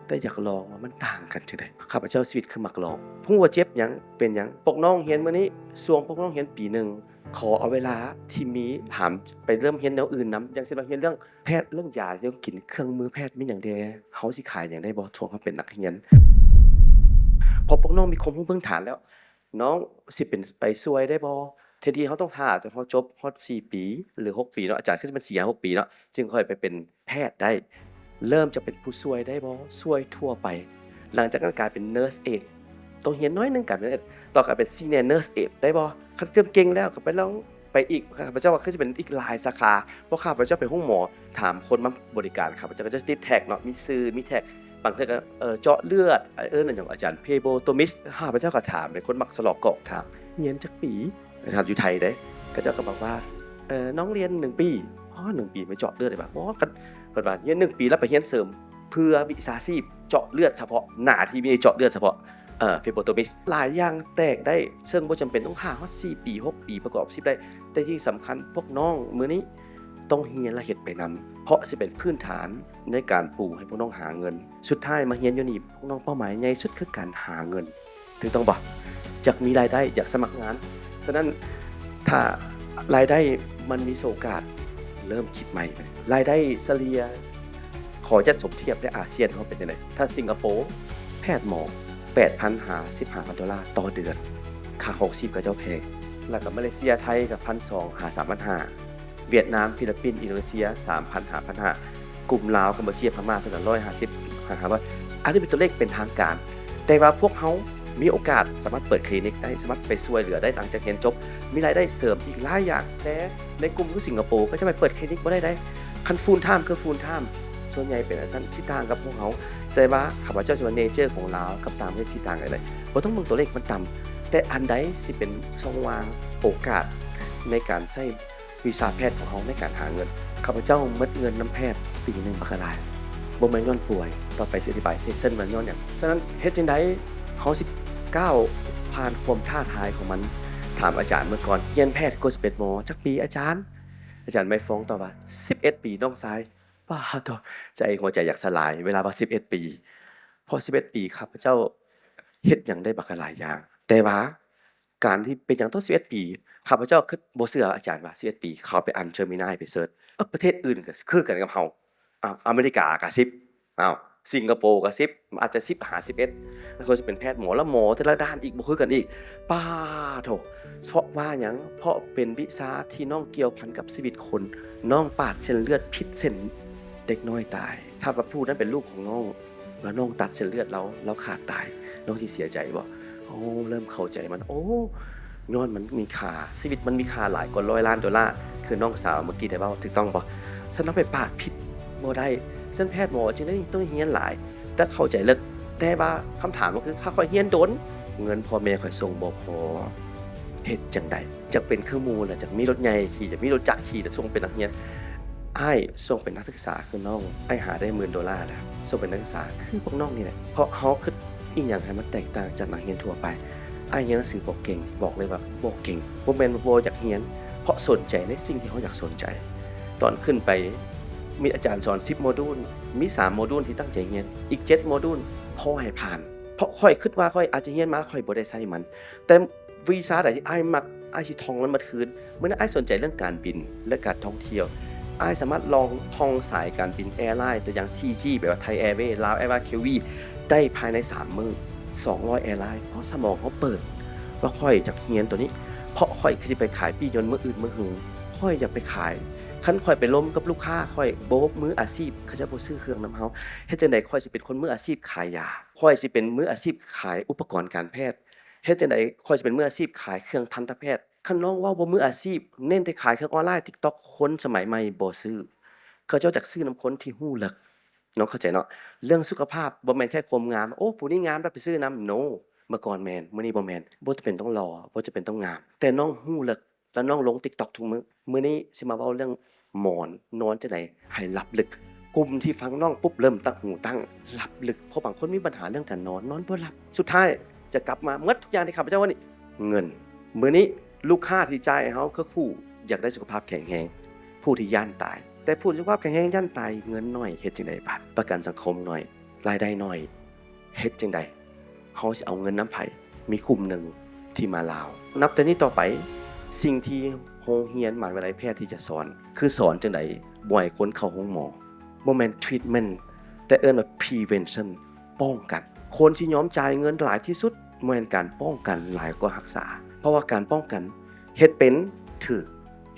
ແຕ່ຢາກລອງວ່າມັນຕ່າງກັນຈັ່ງໃດ. ຂ້າພະເຈົ້າຊີວິດຄືມັກລອງ. ຮູ້ວ່າເຈັບຫຍັງ, ເປັນຫຍັງ. ພວກນ້ອງຮຽນມື້ນີ້, ຊ່ວງພວກນ້ອງຮຽນປີໜຶ່ງ, ຂໍເອົາເວລາທີ່ມີ, ຖາມໄປເລີ່ມຮຽນແນວອື່ນນຳ, ຢ່າງເຊັ່ນວ່າຮຽນເລື່ອງແພດ, ເລື່ອງຢາ, ເລື່ອງກິນ, ເຄື່ອງມືແພດມີຫຍັງແດ່, ເຮົາຊິຂາຍຫຍັງໄດ້ບໍ່ ຊ່ວງເຮົາເປັນນັກຮຽນ. ເພາະພວກນ້ອງມີຄວາມຮູ້ພື້ນຖານແລ້ວ, ນ້ອງຊິເປັນໄປຊ່ວຍໄດ້ບໍ່? ແທນທີ່ເຮົາຕ້ອງຖ້າຈົນເຮົາຈົບຮອດສີ່ປີ ຫຼື ຫົກປີເນາະ, ອາຈານຄືຊິແມ່ນສີ່ຫາຫົກປີເນາະ, ຈຶ່ງຄ່ອຍໄປເປັນແພດໄດ້. ເລີ່ມຈາກເປັນຜູ້ຊ່ວຍໄດ້ບໍ່? ຊ່ວຍທົ່ວໄປ. ຫຼັງຈາກນັ້ນກາຍເປັນ nurse aid, ຕ້ອງຮຽນໜ້ອຍໜຶ່ງກາຍເປັນ nurse aid, ຕໍ່ກາຍເປັນ senior nurse aid ໄດ້ບໍ່? ຄັນເລີ່ມເກັ່ງແລ້ວກໍໄປລອງໄປອີກ. ຂ້າພະເຈົ້າວ່າຄືຊິເປັນອີກຫຼາຍສາຂາ, ເພາະຂ້າພະເຈົ້າໄປໂຮງໝໍ, ຖາມຄົນມາບໍລິການ, ຂ້າພະເຈົ້າກໍຈະຕິດແທັກເນາະ, ມີຊື່, ມີແທັກ, ບາງເທື່ອກໍ ເອີ ເຈາະເລືອດ, ເອີ້ນຫຍັງອາຈານ phlebotomist. ຂ້າພະເຈົ້າກໍຖາມ, ເປັນຄົນມັກສະຫຼອກກອກ, ຖາມ ຮຽນຈັກປີ? ຖາມຢູ່ໄທເດ້. ເຂົາເຈົ້າກໍບອກວ່າ ເອີ ນ້ອງຮຽນໜຶ່ງປີ. ອໍ ໜຶ່ງປີໄປເຈາະເລືອດໄດ້ບໍ່? ບໍ່. ເພິ່ນວ່າຮຽນໜຶ່ງປີແລ້ວໄປຮຽນເສີມເພື່ອວິຊາຊີບເຈາະເລືອດສະເພາະ, ໜ້າທີ່ມີເຈາະເລືອດສະເພາະ, ເອີ phlebotomist. ຫຼາຍຢ່າງແຕກໄດ້, ເຊິ່ງບໍ່ຈຳເປັນຕ້ອງຖ້າຮອດສີ່ປີ ຫົກປີປະກອບອາຊີບໄດ້. ແຕ່ທີ່ສຳຄັນພວກນ້ອງມື້ນີ້ ຕ້ອງຮຽນ ແລະ ເຮັດໄປນຳ ເພາະຊິເປັນພື້ນຖານໃນການປູໃຫ້ພວກນ້ອງຫາເງິນ. ສຸດທ້າຍມາຮຽນຢູ່ນີ້ ພວກນ້ອງເປົ້າໝາຍໃຫຍ່ສຸດຄືການຫາເງິນ ຖືກຕ້ອງບໍ່? ຢາກມີລາຍໄດ້ ຢາກສະໝັກງານ. ສະນັ້ນ ຖ້າລາຍໄດ້ມັນມີໂອກາດ ເລີ່ມຄິດໃໝ່. ລາຍໄດ້ສະເລ່ຍ ຂໍຈັດສົມທຽບໃນອາຊຽນເຮົາເປັນຈັ່ງໃດ? ຖ້າສິງກະໂປ ແພດໝໍ ແປດພັນຫາສິບຫ້າພັນໂດລາຕໍ່ເດືອນ, ຄ່າຄອງຊີບເຂົາເຈົ້າແພງ. ແລ້ວກໍມາເລເຊຍ ໄທກໍ ພັນສອງຫາສາມພັນຫ້າ, ຫວຽດນາມ ຟີລິບປິນ ອິນໂດເນເຊຍ ສາມພັນຫາພັນຫ້າ, ກຸ່ມລາວ ກຳປູເຈຍ ພະມ້າ ສະນັ້ນ ຮ້ອຍຫ້າສິບຫາຫ້າຮ້ອຍ. ອັນນີ້ເປັນຕົວເລກເປັນທາງການ, ແຕ່ວ່າພວກເຮົາມີໂອກາດສາມາດເປີດຄລີນິກໄດ້, ສາມາດໄປຊ່ວຍເຫຼືອໄດ້ຫຼັງຈາກຮຽນຈົບ, ມີລາຍໄດ້ເສີມອີກຫຼາຍຢ່າງ. ແຕ່ໃນກຸ່ມຄືສິງກະໂປ ເຂົາເຈົ້າໄປເປີດຄລີນິກບໍ່ໄດ້ໃດ໋. ຄັນ full time ຄື full time ສ່ວນໃຫຍ່ເປັນຈັ່ງຊັ້ນ ຊິຕ່າງກັບພວກເຮົາ. ແຕ່ວ່າຂ້າພະເຈົ້າຊິວ່າ nature ຂອງລາວກັບຕ່າງປະເທດຊິຕ່າງກັນໃດ໋. ບໍ່ຕ້ອງເບິ່ງຕົວເລກມັນຕ່ຳ, ແຕ່ອັນໃດຊິເປັນຊ່ອງວ່າງໂອກາດໃນການໃຊ້ ວິຊາແພດຂອງເຮົາໃນການຫາເງິນ. ຂ້າພະເຈົ້າໝົດເງິນນຳແພດປີໜຶ່ງບັກຫຼາຍ, ບໍ່ແມ່ນຍ້ອນປ່ວຍ, ຕໍ່ໄປຊິອະທິບາຍເຊັກຊັນວ່າຍ້ອນຫຍັງ. ສະນັ້ນເຮັດຈັ່ງໃດເຮົາຊິກ້າວຜ່ານຄວາມທ້າທາຍຂອງມັນ? ຖາມອາຈານເມື່ອກ່ອນ, ຮຽນແພດກວ່າຊິເປັນໝໍຈັກປີອາຈານ? ອາຈານໄມ້ຟອງຕອບວ່າ ສິບເອັດປີນ້ອງຊາຍ. ປາໂທ ໃຈ ຫົວໃຈຢາກສະຫຼາຍ ເວລາວ່າສິບເອັດປີ, ເພາະສິບເອັດປີຂ້າພະເຈົ້າເຮັດຫຍັງໄດ້ບັກຫຼາຍຢ່າງ, ແຕ່ວ່າ ການທີ່ເປັນຫຍັງຕ້ອງສິບເອັດປີ ຂ້າພະເຈົ້າຄິດບໍ່ເຊື່ອອາຈານວ່າສິບເອັດປີ. ເຂົ້າໄປອ່ານ Gemini ໄປເສີດ ເອີ ປະເທດອື່ນກໍຄືກັນກັບເຮົາ. ອ້າວ ອາເມລິກາກໍສິບ, ອ້າວ ສິງກະໂປກໍສິບ, ອາດຈະສິບຫາສິບເອັດ. ແລ້ວກໍຊິເປັນແພດໝໍ ແລ້ວໝໍແຕ່ລະດ້ານອີກບໍ່ຄືກັນອີກ. ປາໂທ ເພາະວ່າຫຍັງ? ເພາະເປັນວິຊາທີ່ນ້ອງກ່ຽວພັນກັບຊີວິດຄົນ, ນ້ອງປາດເສັ້ນເລືອດຜິດເສັ້ນ ເດັກນ້ອຍຕາຍ. ຖ້າວ່າຜູ້ນັ້ນເປັນລູກຂອງນ້ອງ ແລ້ວນ້ອງຕັດເສັ້ນເລືອດລາວ ລາວຂາດຕາຍ ນ້ອງຊິເສຍໃຈບໍ່? ໂອ້ ເລີ່ມເຂົ້າໃຈມັນ. ໂອ້ ຍ້ອນມັນມີຄ່າ, ຊີວິດມັນມີຄ່າຫຼາຍກວ່າຮ້ອຍລ້ານໂດລາ, ຄືນ້ອງສາວເມື່ອກີ້ໄດ້ເວົ້າ ຖືກຕ້ອງບໍ່? ສະນັ້ນເຮົາໄປປາດຜິດບໍ່ໄດ້. ສະນັ້ນແພດໝໍຈຶ່ງໄດ້ຕ້ອງຮຽນຫຼາຍ ແຕ່ເຂົ້າໃຈເລິກ. ແຕ່ວ່າຄຳຖາມກໍຄື ຖ້າຂ້ອຍຮຽນດົນ ເງິນພໍ່ແມ່ຂ້ອຍສົ່ງບໍ່ພໍ ເຮັດຈັ່ງໃດ? ຢາກເປັນຄືໝູ່ລະ, ຢາກມີລົດໃຫຍ່ຂີ່, ຢາກມີລົດຈັກຂີ່, ແຕ່ສົ່ງເປັນນັກຮຽນ. ອ້າຍສົ່ງເປັນນັກສຶກສາຄືນ້ອງ, ອ້າຍຫາໄດ້ໝື່ນໂດລາລະ, ສົ່ງເປັນນັກສຶກສາຄືພວກນ້ອງນີ້ແຫຼະ. ເພາະເຮົາຄິດອີ່ຫຍັງໃຫ້ມັນແຕກຕ່າງຈາກນັກຮຽນທົ່ວໄປ. ອ້າຍຮຽນໜັງສືບໍ່ເກັ່ງ, ບອກເລີຍວ່າບໍ່ເກັ່ງ. ບໍ່ແມ່ນວ່າບໍ່ຢາກຮຽນ, ເພາະສົນໃຈໃນສິ່ງທີ່ເຮົາຢາກສົນໃຈ. ຕອນຂຶ້ນໄປ ມີອາຈານສອນສິບໂມດູນ, ມີສາມໂມດູນທີ່ຕັ້ງໃຈຮຽນ, ອີກເຈັດໂມດູນພໍໃຫ້ຜ່ານ. ເພາະຂ້ອຍຄິດວ່າຂ້ອຍອາດຈະຮຽນມາ ແລ້ວຂ້ອຍບໍ່ໄດ້ໃຊ້ມັນ. ແຕ່ ວີຊາໃດທີ່ອ້າຍມັກ, ອ້າຍຊິທ່ອງມັນໝົດຄືນ. ມື້ນັ້ນອ້າຍສົນໃຈເລື່ອງການບິນ ແລະ ການທ່ອງທ່ຽວ. ອ້າຍສາມາດລອງທ່ອງສາຍການບິນແອລາຍ, ຕົວຢ່າງ ທີຈີ ແປວ່າ Thai Airways, Lao Airways, Kiwi ໄດ້ພາຍໃນສາມມື້ ສອງຮ້ອຍແອລາຍ. ເພາະສະໝອງເຮົາເປີດວ່າຂ້ອຍຢາກຮຽນຕົວນີ້, ເພາະຂ້ອຍຄືຊິໄປຂາຍປີ້ຍົນມື້ອື່ນມື້ຮື. ຂ້ອຍຢາກໄປຂາຍ. ຄັນຂ້ອຍໄປລົມກັບລູກຄ້າ, ຂ້ອຍບໍ່ມືອາຊີບ, ເຂົາເຈົ້າບໍ່ຊື້ເຄື່ອງນຳເຮົາ. ເຮັດຈັ່ງໃດຂ້ອຍຊິເປັນຄົນມືອາຊີບຂາຍຢາ? ຂ້ອຍຊິເປັນມືອາຊີບຂາຍອຸປະກອນການແພດ? ເຮັດຈັ່ງໃດຂ້ອຍຊິເປັນມືອາຊີບຂາຍເຄື່ອງທັນຕະແພດ? ຄັນນ້ອງເວົ້າບໍ່ມືອາຊີບ, ເນັ້ນແຕ່ຂາຍເຄື່ອງອອນລາຍ, TikTok ຄົນສະໄໝໃໝ່ບໍ່ຊື້. ເຂົາເຈົ້າຢາກຊື້ນຳຄົນທີ່ຮູ້ເລິກ. ນ້ອງເຂົ້າໃຈເນາະ? ເລື່ອງສຸຂະພາບບໍ່ແມ່ນແຄ່ຄວາມງາມ, ໂອ້ ຜູ້ນີ້ງາມ ແລ້ວໄປຊື້ນຳ. No. ເມື່ອກ່ອນແມ່ນ, ມື້ນີ້ບໍ່ແມ່ນ. ບໍ່ຈຳເປັນຕ້ອງຫຼໍ່, ບໍ່ຈຳເປັນຕ້ອງງາມ, ແຕ່ນ້ອງຮູ້ເລິກ ແລ້ວນ້ອງລົງ TikTok ທຸກມື້. ມື້ນີ້ຊິມາເວົ້າເລື່ອງໝອນ, ນອນຈັ່ງໃດໃຫ້ຫຼັບເລິກ. ກຸ່ມທີ່ຟັງນ້ອງປຸບ ເລີ່ມຕັ້ງຫູຕັ້ງ, ຫຼັບເລິກ. ເພາະບາງຄົນມີບັນຫາເລື່ອງການນອນ, ນອນບໍ່ຫຼັບ. ສຸດທ້າຍຈະກັບມາໝົດທຸກຢ່າງທີ່ຂ້າພະເຈົ້າເວົ້ານີ້, ເງິນ. ມື້ນີ້ລູກຄ້າທີ່ຈ່າຍໃຫ້ເຮົາຄືຜູ້ຢາກໄດ້ສຸຂະພາບແຂງແຮງ, ຜູ້ທີ່ຢ້ານຕາຍ. ແຕ່ຜູ້ສຸຂະພາບແຂງແຮງຢ້ານຕາຍ, ເງິນໜ້ອຍ, ເຮັດຈັ່ງໃດບາດ? ປະກັນສັງຄົມໜ້ອຍ, ລາຍໄດ້ໜ້ອຍ. ເຮັດຈັ່ງໃດ? ເຮົາຊິເອົາເງິນນຳໃຜ? ມີກຸ່ມໜຶ່ງທີ່ມາລາວ. ນັບແຕ່ນີ້ຕໍ່ໄປ, ສິ່ງທີ່ໂຮງຮຽນມະຫາວິທະຍາໄລແພດທີ່ຈະສອນ ຄືສອນຈັ່ງໃດບໍ່ໃຫ້ຄົນເຂົ້າໂຮງໝໍ. ບໍ່ແມ່ນ treatment, ແຕ່ເອີ້ນວ່າ prevention, ປ້ອງກັນ. ຄົນທີ່ຍອມຈ່າຍເງິນຫຼາຍທີ່ສຸດ ແມ່ນການປ້ອງກັນຫຼາຍກວ່າຮັກສາ. ເພາະວ່າການປ້ອງກັນ ເຮັດເປັນຖືກ,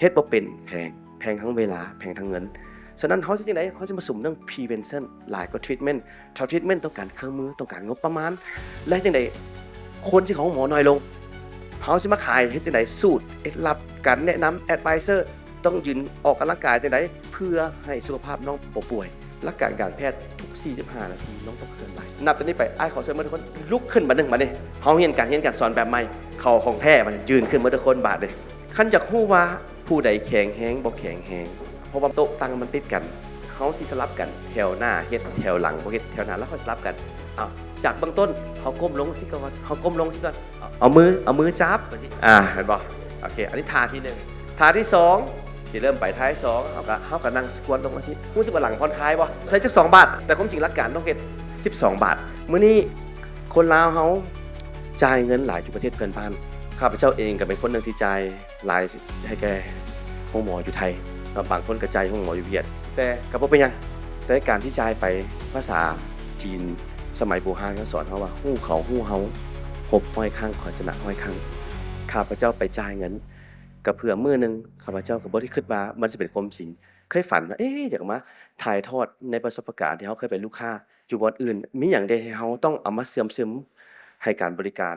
ເຮັດບໍ່ເປັນແພງ, ແພງທັງເວລາ, ແພງທັງເງິນ. ສະນັ້ນເຮົາຊິຈັ່ງໃດ? ເຮົາຊິມາສຸມເລື່ອງ prevention ຫຼາຍກວ່າ treatment. ຖ້າ treatment ຕ້ອງການເຄື່ອງມື, ຕ້ອງການງົບປະມານ, ແລະ ເຮັດຈັ່ງໃດຄົນຊິເຂົ້າໂຮງໝໍໜ້ອຍລົງ? ເຮົາຊິມາຂາຍເຮັດຈັ່ງໃດ? ສູດ, ເອັດລັບ, ການແນະນຳ, advisor ຕ້ອງຢືນອອກກຳລັງກາຍຈັ່ງໃດ ເພື່ອໃຫ້ສຸຂະພາບນ້ອງບໍ່ປ່ວຍ? ຫຼັກການການແພດ ທຸກສີ່ສິບຫ້ານາທີນ້ອງຕ້ອງເຄື່ອນໄຫວ. ນັບແຕ່ນີ້ໄປ ອ້າຍຂໍເຊີນເບິ່ງທຸກຄົນລຸກຂຶ້ນບາດໜຶ່ງ, ບາດນີ້ເຮົາຮຽນການຮຽນການສອນແບບໃໝ່, ເຂົ້າຂອງແທ້, ບາດນີ້ຢືນຂຶ້ນເບິດທຸກຄົນບາດນີ້. ຄັນຢາກຮູ້ວ່າຜູ້ໃດແຂງແຮງບໍ່ແຂງແຮງ, ເພາະວ່າໂຕະຕັ່ງມັນຕິດກັນ, ເຮົາຊິສະຫຼັບກັນ, ແຖວໜ້າເຮັດ, ແຖວຫຼັງບໍ່ເຮັດ, ແຖວໜ້າແລ້ວຄ່ອຍສະຫຼັບກັນ. ເອົາ, ຈາກເບື້ອງຕົ້ນ, ເຮົາກົ້ມລົງຊິກ່ອນ, ເຮົາກົ້ມລົງຊິກ່ອນ. ເອົາມື, ເອົາມືຈັບ, ອາ, ເຫັນບໍ່? ໂອເຄ, ອັນນີ້ທ່າທີໜຶ່ງ. ທ່າທີສອງ, ຊິເລີ່ມໄປທ່າສອງ ເຮົາກໍ ເຮົາກໍນັ່ງສະຄວດລົງຈັ່ງຊີ້ ຮູ້ສຶກວ່າຫຼັງຜ່ອນຄາຍບໍ່? ໃຊ້ຈັກສອງບາດ ແຕ່ຄວາມຈິງຫຼັກການຕ້ອງເຮັດສິບສອງບາດ. ມື້ນີ້ຄົນລາວເຮົາຈ່າຍເງິນຫຼາຍຢູ່ປະເທດເພື່ອນບ້ານ. ຂ້າພະເຈົ້າເອງກໍເປັນຄົນໜຶ່ງທີ່ຈ່າຍຫຼາຍໃຫ້ແກ່ໂຮງໝໍຢູ່ໄທ ແລະ ບາງຄົນກໍຈ່າຍໂຮງໝໍຢູ່ຫວຽດ ແຕ່ກໍບໍ່ເປັນຫຍັງ. ແຕ່ການທີ່ຈ່າຍໄປ ພາສາຈີນສະໄໝບູຮານເຂົາສອນເຮົາວ່າ ຮູ້ເຂົາຮູ້ເຮົາ ຮົບຮ້ອຍຄັ້ງ ຂ້ອຍຊະນະຮ້ອຍຄັ້ງ. ຂ້າພະເຈົ້າໄປຈ່າຍເງິນ ກໍເພື່ອມື້ໜຶ່ງ ຂ້າພະເຈົ້າກໍບໍ່ໄດ້ຄິດວ່າມັນຊິເປັນຄວາມຈິງ. ເຄີຍຝັນວ່າ ເອ ຢາກມາຖ່າຍທອດໃນປະສົບປະການທີ່ເຮົາເຄີຍເປັນລູກຄ້າຢູ່ບ່ອນອື່ນ ມີຫຍັງແດ່ທີ່ເຮົາຕ້ອງເອົາມາເຊື່ອມຊຶມໃຫ້ການບໍລິການ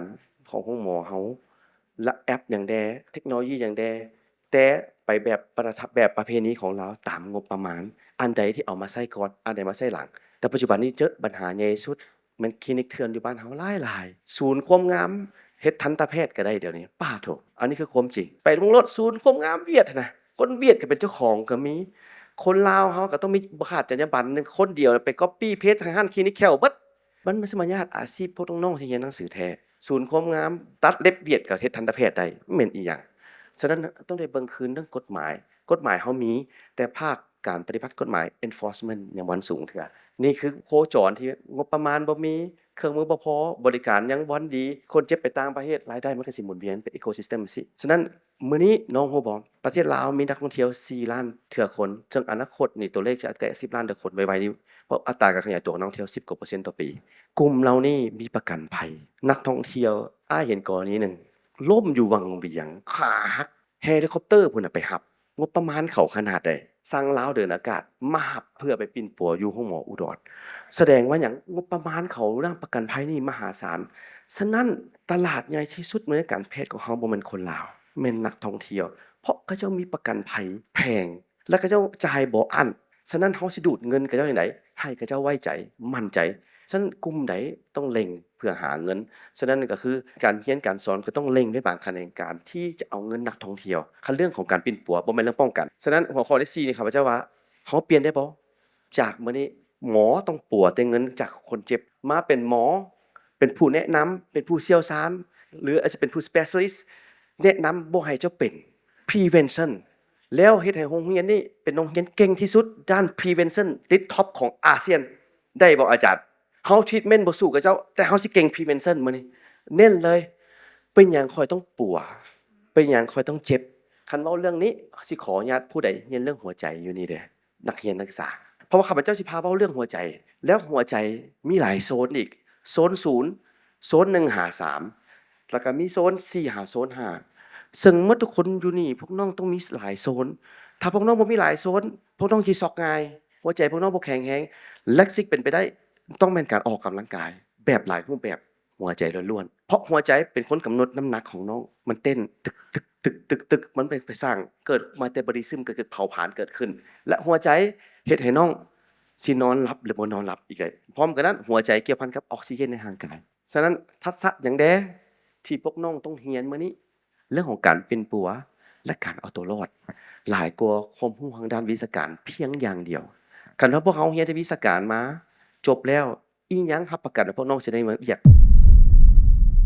ຂອງໂຮງໝໍເຮົາ ລະແອັບຫຍັງແດ່ ເທັກໂນໂລຢີຫຍັງແດ່ ແຕ່ໄປແບບປະ ແບບປະເພນີຂອງລາວ ຕາມງົບປະມານ ອັນໃດທີ່ເອົາມາໃຊ້ກ່ອນ ອັນໃດມາໃຊ້ຫຼັງ. ແຕ່ປັດຈຸບັນນີ້ເຈີບັນຫາໃຫຍ່ສຸດ ແມ່ນຄລີນິກເຖື່ອນຢູ່ບ້ານເຮົາຫຼາຍໆ. ສູນຄວາມງາມເຮັດທັນຕະແພດກໍໄດ້ດຽວນີ້ ປາໂທ້ ອັນນີ້ຄືຄວາມຈິງ. ໄປເບິ່ງໂລດ ສູນຄວາມງາມຫວຽດຫັ້ນນະ ຄົນຫວຽດກໍເປັນເຈົ້າຂອງກໍມີ. ຄົນລາວເຮົາກໍຕ້ອງມີ ບໍ່ຂາດຈັນຍາບັນ ຄົນດຽວໄປກັອບປີ້ເພຈທາງຮ້ານຄລີນິກແຂ້ວເບິດ. ມັນ ມັນຊິມາຍາດອາຊີບພວກນ້ອງໆທີ່ຮຽນໜັງສືແທ້. ສູນຄວາມງາມຕັດເລັບຫວຽດກໍເຮັດທັນຕະແພດໄດ້ ແມ່ນອີຫຍັງ? ສະນັ້ນຕ້ອງໄດ້ເບິ່ງຄືນເລື່ອງກົດໝາຍ. ກົດໝາຍເຮົາມີ ແຕ່ພາກການປະຕິບັດກົດໝາຍ enforcement ຍັງບໍ່ທັນສູງເທື່ອ. ນີ້ຄືໂຄຈອນທີ່ງົບປະມານບໍ່ມີ, ເຄື່ອງມືບໍ່ພໍ, ບໍລິການຍັງບໍ່ທັນດີ, ຄົນເຈັບໄປຕ່າງປະເທດ, ລາຍໄດ້ມັນກໍຊິໝູນວຽນເປັນ ecosystem ຊີ້. ສະນັ້ນ ມື້ນີ້ນ້ອງຮູ້ບໍ່ ປະເທດລາວມີນັກທ່ອງທ່ຽວສີ່ລ້ານເທື່ອຄົນ, ເຊິ່ງອະນາຄົດນີ້ຕົວເລກຈະແຕະສິບລ້ານເທື່ອຄົນໄວໆນີ້ ເພາະອັດຕາການຂະຫຍາຍຕົວຂອງນັກທ່ອງທ່ຽວສິບກວ່າເປີເຊັນຕໍ່ປີ. ກຸ່ມເຫຼົ່ານີ້ມີປະກັນໄພ. ນັກທ່ອງທ່ຽວ ອ້າຍເຫັນກໍລະນີໜຶ່ງ ລົ້ມຢູ່ວັງວຽງ ຂາຫັກ ເຮລິຄອບເຕີພຸ້ນນະໄປຮັບ. ງົບປະມານເຂົາຂະໜາດໃດ? ສັ່ງລາວເດີນອາກາດມາຮັບເພື່ອໄປປິ່ນປົວຢູ່ໂຮງໝໍອຸດອນ. ສະແດງວ່າຫຍັງ? ງົບປະມານເຂົາດ້ານປະກັນໄພນີ້ມະຫາສານ. ສະນັ້ນ ຕະຫຼາດໃຫຍ່ທີ່ສຸດໃນການແພດຂອງເຮົາບໍ່ແມ່ນຄົນລາວ, ແມ່ນນັກທ່ອງທ່ຽວ, ເພາະເຂົາເຈົ້າມີປະກັນໄພແພງ ແລະ ເຂົາເຈົ້າຈ່າຍບໍ່ອັ້ນ. ສະນັ້ນ ເຮົາຊິດູດເງິນເຂົາເຈົ້າຈັ່ງໃດ ໃຫ້ເຂົາເຈົ້າໄວ້ໃຈ, ໝັ້ນໃຈ. ສະນັ້ນ ກຸ່ມໃດຕ້ອງເລັ່ງເພື່ອຫາເງິນ. ສະນັ້ນ ກໍຄືການຮຽນການສອນກໍຕ້ອງເລັ່ງໃນບາງຂະແໜງການທີ່ຈະເອົາເງິນນັກທ່ອງທ່ຽວ. ຄັນເລື່ອງຂອງການປິ່ນປົວ ບໍ່ແມ່ນເລື່ອງປ້ອງກັນ. ສະນັ້ນ ຫົວຂໍ້ທີສີ່ນີ້ ຂ້າພະເຈົ້າວ່າ ເຮົາປ່ຽນໄດ້ບໍ່? ຈາກມື້ນີ້ ໝໍຕ້ອງປົວແຕ່ເງິນຈາກຄົນເຈັບ ມາເປັນໝໍ ເປັນຜູ້ແນະນຳ ເປັນຜູ້ຊ່ຽວຊານ ຫຼືອາດຈະເປັນຜູ້ specialist ແນະນຳບໍ່ໃຫ້ເຈົ້າເປັນ prevention ແລ້ວເຮັດໃຫ້ໂຮງຮຽນນີ້ເປັນໂຮງຮຽນເກັ່ງທີ່ສຸດດ້ານ prevention ຕິດ top ຂອງອາຊຽນ ໄດ້ບໍ່ອາຈານ? ເຮົາ treatment ບໍ່ສູ້ກັບເຈົ້າ ແຕ່ເຮົາຊິເກັ່ງ prevention ມື້ນີ້ ເນັ້ນເລີຍ. ເປັນຫຍັງຂ້ອຍຕ້ອງປົວ? ເປັນຫຍັງຂ້ອຍຕ້ອງເຈັບ? ຄັນເວົ້າເລື່ອງນີ້ ຊິຂໍອະນຸຍາດຜູ້ໃດຮຽນເລື່ອງຫົວໃຈຢູ່ນີ້ເດ້ ນັກຮຽນນັກສຶກສາ ເພາະວ່າຂ້າພະເຈົ້າຊິພາເວົ້າເລື່ອງຫົວໃຈ ແລ້ວຫົວໃຈມີຫຼາຍໂຊນອີກ ໂຊນສູນ ໂຊນໜຶ່ງຫາສາມ ແລ້ວກໍມີໂຊນສີ່ຫາໂຊນຫ້າ ເຊິ່ງໝົດທຸກຄົນຢູ່ນີ້ ພວກນ້ອງຕ້ອງມີຫຼາຍໂຊນ. ຖ້າພວກນ້ອງບໍ່ມີຫຼາຍໂຊນ ພວກນ້ອງຊິຊັອກງ່າຍ ຫົວໃຈພວກນ້ອງບໍ່ແຂງແຮງ ແລະ ຊິເປັນໄປໄດ້ ຕ້ອງແມ່ນການອອກກຳລັງກາຍແບບຫຼາຍຮູບແບບ ຫົວໃຈລ້ວນໆ ເພາະຫົວໃຈເປັນຄົນກຳນົດນ້ຳໜັກຂອງນ້ອງ ມັນເຕັ້ນຕຶກໆໆໆ ມັນເປັນໄປສ້າງ ເກີດມາແຕ່ບໍລິຊຶມ ເກີດເຜົາຜານເກີດຂຶ້ນ ແລະ ຫົວໃຈເຮັດໃຫ້ນ້ອງຊິນອນຫຼັບ ຫຼື ບໍ່ນອນຫຼັບອີກໄດ້. ພ້ອມກັນນັ້ນ ຫົວໃຈກ່ຽວພັນກັບອອກຊີເຈນໃນຮ່າງກາຍ. ສະນັ້ນ ທັກສະຫຍັງແດ່ທີ່ພວກນ້ອງຕ້ອງຮຽນມື້ນີ້? ເລື່ອງຂອງການປິ່ນປົວ ແລະ ການເອົາຕົວລອດ ຫຼາຍກວ່າຄວາມຮູ້ທາງດ້ານວິຊາການພຽງຢ່າງດຽວ. ຄັນວ່າພວກເຮົາຮຽນແຕ່ວິຊາການມາ ຈົບແລ້ວ ອີຫຍັງຮັບປະກັນວ່າພວກນ້ອງຊິໄດ້ວຽກ?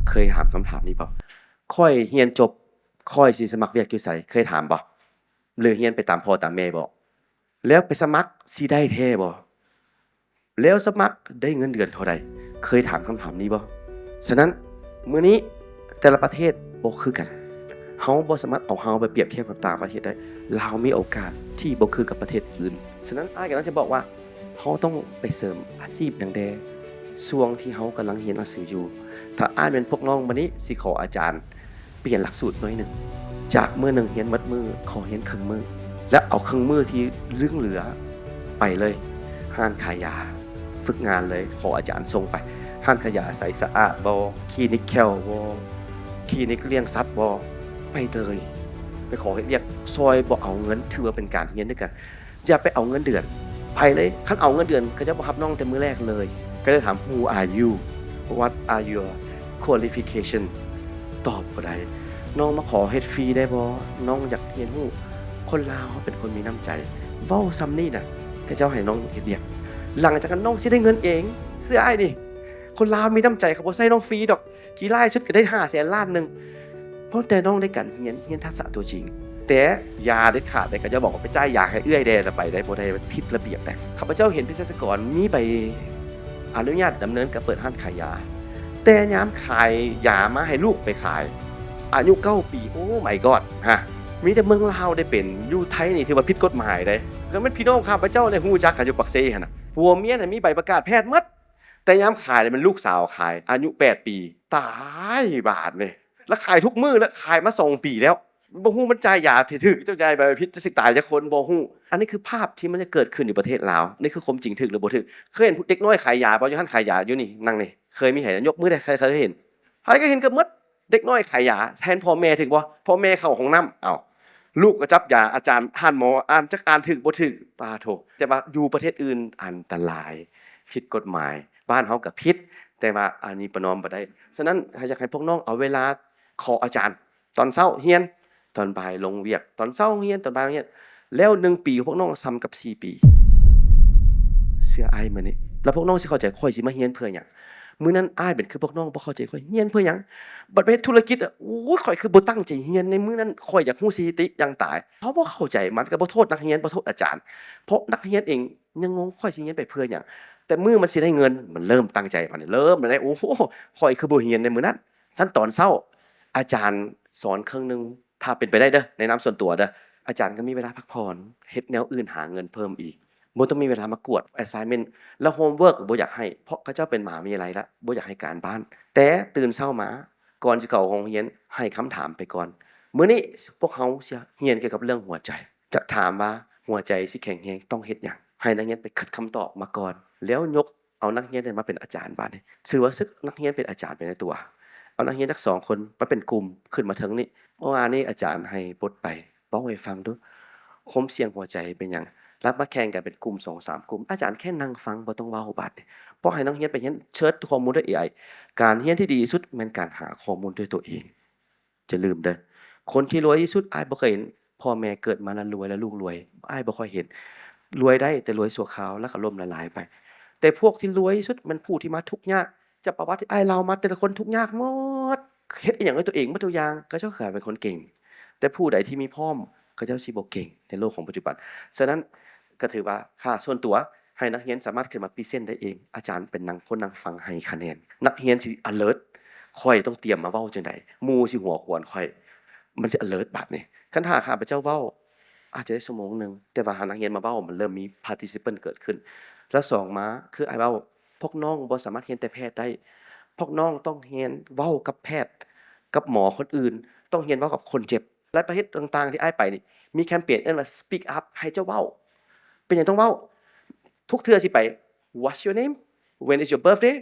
ເຄີຍຖາມຄຳຖາມນີ້ບໍ່? ຂ້ອຍຮຽນຈົບ ຂ້ອຍຊິສະໝັກວຽກຢູ່ໃສ? ເຄີຍຖາມບໍ່? ຫຼື ຮຽນໄປຕາມພໍ່ຕາມແມ່ບໍ? ແລ້ວໄປສະໝັກຊິໄດ້ແທ້ບໍ່? ແລ້ວສະໝັກໄດ້ເງິນເດືອນເທົ່າໃດ? ເຄີຍຖາມຄຳຖາມນີ້ບໍ່? ສະນັ້ນ ມື້ນີ້ແຕ່ລະປະເທດບໍ່ຄືກັນ. ເຮົາບໍ່ສາມາດເອົາເຮົາໄປປຽບທຽບກັບຕ່າງປະເທດໄດ້. ລາວມີໂອກາດທີ່ບໍ່ຄືກັບປະເທດອື່ນ. ສະນັ້ນ ອ້າຍກຳລັງຈະບອກວ່າ ເຮົາຕ້ອງໄປເສີມອາຊີບຫຍັງແດ່ ຊ່ວງທີ່ເຮົາກຳລັງຮຽນໜັງສືຢູ່. ຖ້າອ້າຍແມ່ນພວກນ້ອງມື້ນີ້ ຊິຂໍອາຈານປ່ຽນຫຼັກສູດໜ້ອຍໜຶ່ງ. ຈາກມື້ໜຶ່ງຮຽນໝົດມື້ ຂໍຮຽນເຄິ່ງມື້ ແລະ ເອົາເຄິ່ງມື້ທີ່ເຫຼືອໄປເລີຍ ຮ້ານຂາຍຢາ ຝຶກງານເລີຍ ຂໍອາຈານສົ່ງໄປ. ຮ້ານຂາຍຢາໃສສະອາດບໍ່? ຄລີນິກແຂ້ວບໍ່? ຄລີນິກລ້ຽງສັດບໍ່? ໄປເລີຍ ໄປຂໍເຮັດວຽກຊ່ອຍ ບໍ່ເອົາເງິນ ຖືວ່າເປັນການຮຽນນຳກັນ. ຢ່າໄປເອົາເງິນເດືອນ ໄປເລີຍ. ຄັນເອົາເງິນເດືອນ ເຂົາເຈົ້າບໍ່ຮັບນ້ອງແຕ່ມື້ແລກເລີຍ. ເຂົາເຈົ້າຖາມ Who are you? What are your qualification? ຕອບບໍ່ໄດ້. ນ້ອງມາຂໍເຮັດຟຣີໄດ້ບໍ່? ນ້ອງຢາກຮຽນຮູ້. ຄົນລາວເຮົາເປັນຄົນມີນ້ຳໃຈ. ເວົ້າສ່ຳນີ້ນະ ເຂົາເຈົ້າໃຫ້ນ້ອງເຮັດວຽກ. ຫຼັງຈາກນັ້ນນ້ອງຊິໄດ້ເງິນເອງ. ເຊື່ອອ້າຍນີ້ ຄົນລາວມີນ້ຳໃຈ ເຂົາບໍ່ໃຊ້ນ້ອງຟຣີດອກ. ຂີ້ຮ້າຍສຸດກໍໄດ້ຫ້າແສນລ້ານໜຶ່ງ ເພາະແຕ່ນ້ອງໄດ້ການຮຽນ ຮຽນທັກສະຕົວຈິງ. ແຕ່ຢ່າເດັດຂາດເດ້ ເຂົາເຈົ້າບອກວ່າໄປຈ່າຍຢາໃຫ້ເອື້ອຍແດ່ ລະໄປໄດ້ບໍ່ໄດ້ ມັນຜິດລະບຽບເດ້. ຂ້າພະເຈົ້າເຫັນເພສັດຊະກອນມີໃບອະນຸຍາດດຳເນີນການເປີດຮ້ານຂາຍຢາ ແຕ່ຍາມຂາຍຢາມາໃຫ້ລູກໄປຂາຍ ອາຍຸເກົ້າປີ Oh my God ຮະ ມີແຕ່ເມືອງລາວໄດ້ເປັນ ຢູ່ໄທນີ້ຖືວ່າຜິດກົດໝາຍເດ້. ກໍແມ່ນພີ່ນ້ອງຂ້າພະເຈົ້າໄດ້ຮູ້ຈັກກັນຢູ່ປາກເຊຫັ້ນນະ ຜົວເມຍນະມີໃບປະກາດແພດໝົດ ແຕ່ຍາມຂາຍແມ່ນລູກສາວຂາຍ ອາຍຸແປດປີ ຕາຍບາດນີ້ ລະຂາຍທຸກມື້ ລະຂາຍມາສອງປີແລ້ວ ບໍ່ຮູ້ມັນຈ່າຍຢາຜິດຖືກ ເຈົ້າຈ່າຍໃບຜິດ ຈະຊິຕາຍຈັກຄົນບໍ່ຮູ້. ອັນນີ້ຄືພາບທີ່ມັນຈະເກີດຂຶ້ນຢູ່ປະເທດລາວ ນີ້ຄືຄວາມຈິງ ຖືກຫຼືບໍ່ຖືກ? ເຄີຍເຫັນເດັກນ້ອຍຂາຍຢາບໍ່ ຢູ່ຮ້ານຂາຍຢາຢູ່ນີ້ ນັ່ງນີ້ ເຄີຍມີໃຜ ຍົກມືແດ່ ໃຜເຄີຍເຫັນ? ໃຜກໍເຫັນເກືອບໝົດ ເດັກນ້ອຍຂາຍຢາແທນພໍ່ແມ່ ຖືກບໍ່? ພໍ່ແມ່ເຂົ້າຫ້ອງນ້ຳ ເອົ້າ ລູກກໍຈັບຢາ ອາຈານ ຮ້ານໝໍ ອ່ານຈັກອ່ານຖືກບໍ່ຖືກ ປາໂທ. ແຕ່ວ່າຢູ່ປະເທດອື່ນອັນຕະລາຍ ຜິດກົດໝາຍ ບ້ານເຮົາກໍຜິດ ແຕ່ວ່າອານີປະນອມບໍ່ໄດ້. ສະນັ້ນ ຢາກໃຫ້ພວກນ້ອງເອົາເວລາຂໍອາຈານ ຕອນເຊົ້າຮຽນ ຕອນບ່າຍລົງວຽກ ຕອນເຊົ້າຮຽນ ຕອນບ່າຍຮຽນ ແລ້ວໜຶ່ງປີຂອງພວກນ້ອງສ່ຳກັບສີ່ປີ ເຊື່ອອ້າຍມື້ນີ້ ແລ້ວພວກນ້ອງຊິເຂົ້າໃຈ ຂ້ອຍຊິມາຮຽນເພື່ອຫຍັງ? ມື້ນັ້ນອ້າຍເປັນຄືພວກນ້ອງ ບໍ່ເຂົ້າໃຈ ຂ້ອຍຮຽນເພື່ອຫຍັງ? ບັດໄປເຮັດທຸລະກິດ ໂອ້ຍ ຂ້ອຍຄືບໍ່ຕັ້ງໃຈຮຽນ ໃນມື້ນັ້ນຂ້ອຍຢາກຮູ້ສະຖິຕິຢ່າງຕາຍ. ເຮົາບໍ່ເຂົ້າໃຈ ມັນກໍບໍ່ໂທດນັກຮຽນ ບໍ່ໂທດອາຈານ ເພາະນັກຮຽນເອງຍັງງົງ ຂ້ອຍຊິຮຽນໄປເພື່ອຫຍັງ? ແຕ່ມື້ມັນຊິໄດ້ເງິນ ມັນເລີ່ມຕັ້ງໃຈ ມັນເລີ່ມໄດ້ ໂອ້ໂຫ ຂ້ອຍຄືບໍ່ຮຽນໃນມື້ນັ້ນ. ຊັ້ນຕອນເຊົ້າ ອາຈານສອນເຄິ່ງໜຶ່ງ ຖ້າເປັນໄປໄດ້ເດີ ແນະນຳສ່ວນຕົວເດີ ອາຈານກໍມີເວລາພັກຜ່ອນ ເຮັດແນວອື່ນ ຫາເງິນເພີ່ມອີກ ບໍ່ຕ້ອງມີເວລາມາກວດ assignment ແລ້ວ homework ບໍ່ຢາກໃຫ້ ເພາະເຂົາເຈົ້າເປັນມະຫາວິທະຍາໄລລະ ບໍ່ຢາກໃຫ້ການບ້ານ. ແຕ່ຕື່ນເຊົ້າມາ ກ່ອນຊິເຂົ້າໂຮງຮຽນ ໃຫ້ຄຳຖາມໄປກ່ອນ ມື້ນີ້ພວກເຮົາຊິຮຽນກ່ຽວກັບເລື່ອງຫົວໃຈ ຈະຖາມວ່າ ຫົວໃຈຊິແຂງແຮງຕ້ອງເຮັດຫຍັງ? ໃຫ້ນັກຮຽນໄປຄຶດຄຳຕອບມາກ່ອນ ແລ້ວຍົກ ເອົານັກຮຽນມາເປັນອາຈານບາດນີ້ ຖືວ່າສຶກນັກຮຽນເປັນອາຈານໄປໃນຕົວ ເອົານັກຮຽນຈັກສອງຄົນມາເປັນກຸ່ມ ຂຶ້ນມາເທິງນີ້. ເມື່ອວານນີ້ອາຈານໃຫ້ບົດໄປ ເວົ້າໃຫ້ຟັງດູ ຄວາມສ່ຽງຫົວໃຈເປັນຫຍັງ? ແລ້ວມາແຂ່ງກັນເປັນກຸ່ມສອງສາມກຸ່ມ ອາຈານແຄ່ນັ່ງຟັງ ບໍ່ຕ້ອງເວົ້າບາດນີ້ ເພາະໃຫ້ນັກຮຽນໄປຮຽນ ເຊີດຂໍ້ມູນດ້ວຍ ເອໄອ. ການຮຽນທີ່ດີທີ່ສຸດແມ່ນການຫາຂໍ້ມູນດ້ວຍຕົວເອງ. ຢ່າລືມເດີ ຄົນທີ່ລວຍທີ່ສຸດ ອ້າຍບໍ່ເຄີຍເຫັນ ພໍ່ແມ່ເກີດມາແລ້ວລວຍ ແລ້ວລູກລວຍ ອ້າຍບໍ່ຄ່ອຍເຫັນ. ລວຍໄດ້ແຕ່ລວຍຊົ່ວຄາວ ແລ້ວກໍລົ້ມລະລາຍໄປ. ແຕ່ພວກທີ່ລວຍທີ່ສຸດແມ່ນຜູ້ທີ່ມາທຸກຍາກ. ຈາກປະຫວັດທີ່ອ້າຍເລົ່າມາ ແຕ່ລະຄົນທຸກຍາກໝົດ ເຮັດອີ່ຫຍັງດ້ວຍຕົວເອງໝົດທຸກຢ່າງ ເຂົາເຈົ້າກໍກາຍເປັນຄົນເກັ່ງ. ແຕ່ຜູ້ໃດທີ່ມີພ້ອມ ເຂົາເຈົ້າຊິບໍ່ເກັ່ງໃນໂລກຂອງປັດຈຸບັນ. ສະນັ້ນ ກໍຖືວ່າຄ່າສ່ວນຕົວ ໃຫ້ນັກຮຽນສາມາດຂຶ້ນມາພຣີເຊັນໄດ້ເອງ ອາຈານເປັນນັ່ງຄົນນັ່ງຟັງໃຫ້ຄະແນນ. ນັກຮຽນຊິ alert ຂ້ອຍຕ້ອງຕຽມມາເວົ້າຈັ່ງໃດ ໝູ່ຊິຫົວຂວນຂ້ອຍ ມັນຊິ alert ບາດນີ້. ຄັນຖ້າຂ້າພະເຈົ້າເວົ້າ ອາດຈະໄດ້ຊົ່ວໂມງໜຶ່ງ ແຕ່ວ່າຫານັກຮຽນມາເວົ້າ ມັນເລີ່ມມີ participant ເກີດຂຶ້ນ. ແລ້ວສອງມາ ຄືອ້າຍເວົ້າ ພວກນ້ອງບໍ່ສາມາດຮຽນແຕ່ແພດໄດ້ ພວກນ້ອງຕ້ອງຮຽນເວົ້າກັບແພດ ກັບໝໍຄົນອື່ນ ຕ້ອງຮຽນເວົ້າກັບຄົນເຈັບ. ຫຼາຍປະເທດຕ່າງໆທີ່ອ້າຍໄປນີ້ ມີແຄມເປນເອີ້ນວ່າ Speak Up ໃຫ້ເຈົ້າເວົ້າ. ເປັນຫຍັງຕ້ອງເວົ້າ? ທຸກເທື່ອຊິໄປ What's your name? When is your birthday?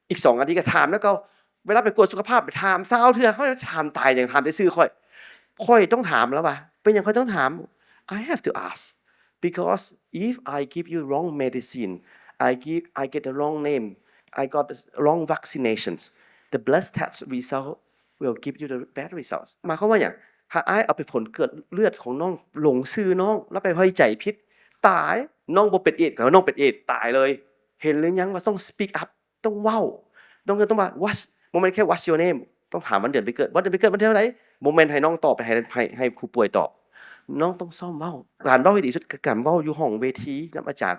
ອີກສອງອາທິດກໍຖາມແລ້ວເກົ່າ. ເວລາໄປກວດສຸຂະພາບ ໄປຖາມຊາວເທື່ອ ເຮົາຈະຖາມຕາຍຫຍັງ ຖາມແຕ່ຊື່ຂ້ອຍ. ຂ້ອຍຕ້ອງຖາມລະວ່າ ເປັນຫຍັງຂ້ອຍຕ້ອງຖາມ? I have to ask because if I give you wrong medicine, I give, I get the wrong name, I got the wrong vaccinations, the blood test result will give you the bad results. ໝາຍຄວາມວ່າຫຍັງ? ຖ້າອ້າຍເອົາໄປຜົນເກີດເລືອດຂອງນ້ອງ ຫຼົງຊື່ນ້ອງ ແລ້ວໄປໄວ້ໃຈຜິດ ຕາຍ. ນ້ອງບໍ່ເປັນເອດ ກໍນ້ອງເປັນເອດ ຕາຍເລີຍ. ເຫັນຫຼືຍັງວ່າຕ້ອງ speak up ຕ້ອງເວົ້າ ຕ້ອງ ຕ້ອງວ່າ What ບໍ່ແມ່ນແຄ່ What's your name? ຕ້ອງຖາມວັນເດືອນປີເກີດ ວັນເດືອນປີເກີດວັນທີເທົ່າໃດ? ບໍ່ແມ່ນໃຫ້ນ້ອງຕອບ ໃຫ້ ໃຫ້ ໃຫ້ຜູ້ປ່ວຍຕອບ. ນ້ອງຕ້ອງຊ້ອມເວົ້າ. ການເວົ້າທີ່ດີທີ່ສຸດຄືການເວົ້າຢູ່ຫ້ອງເວທີນຳອາຈານ.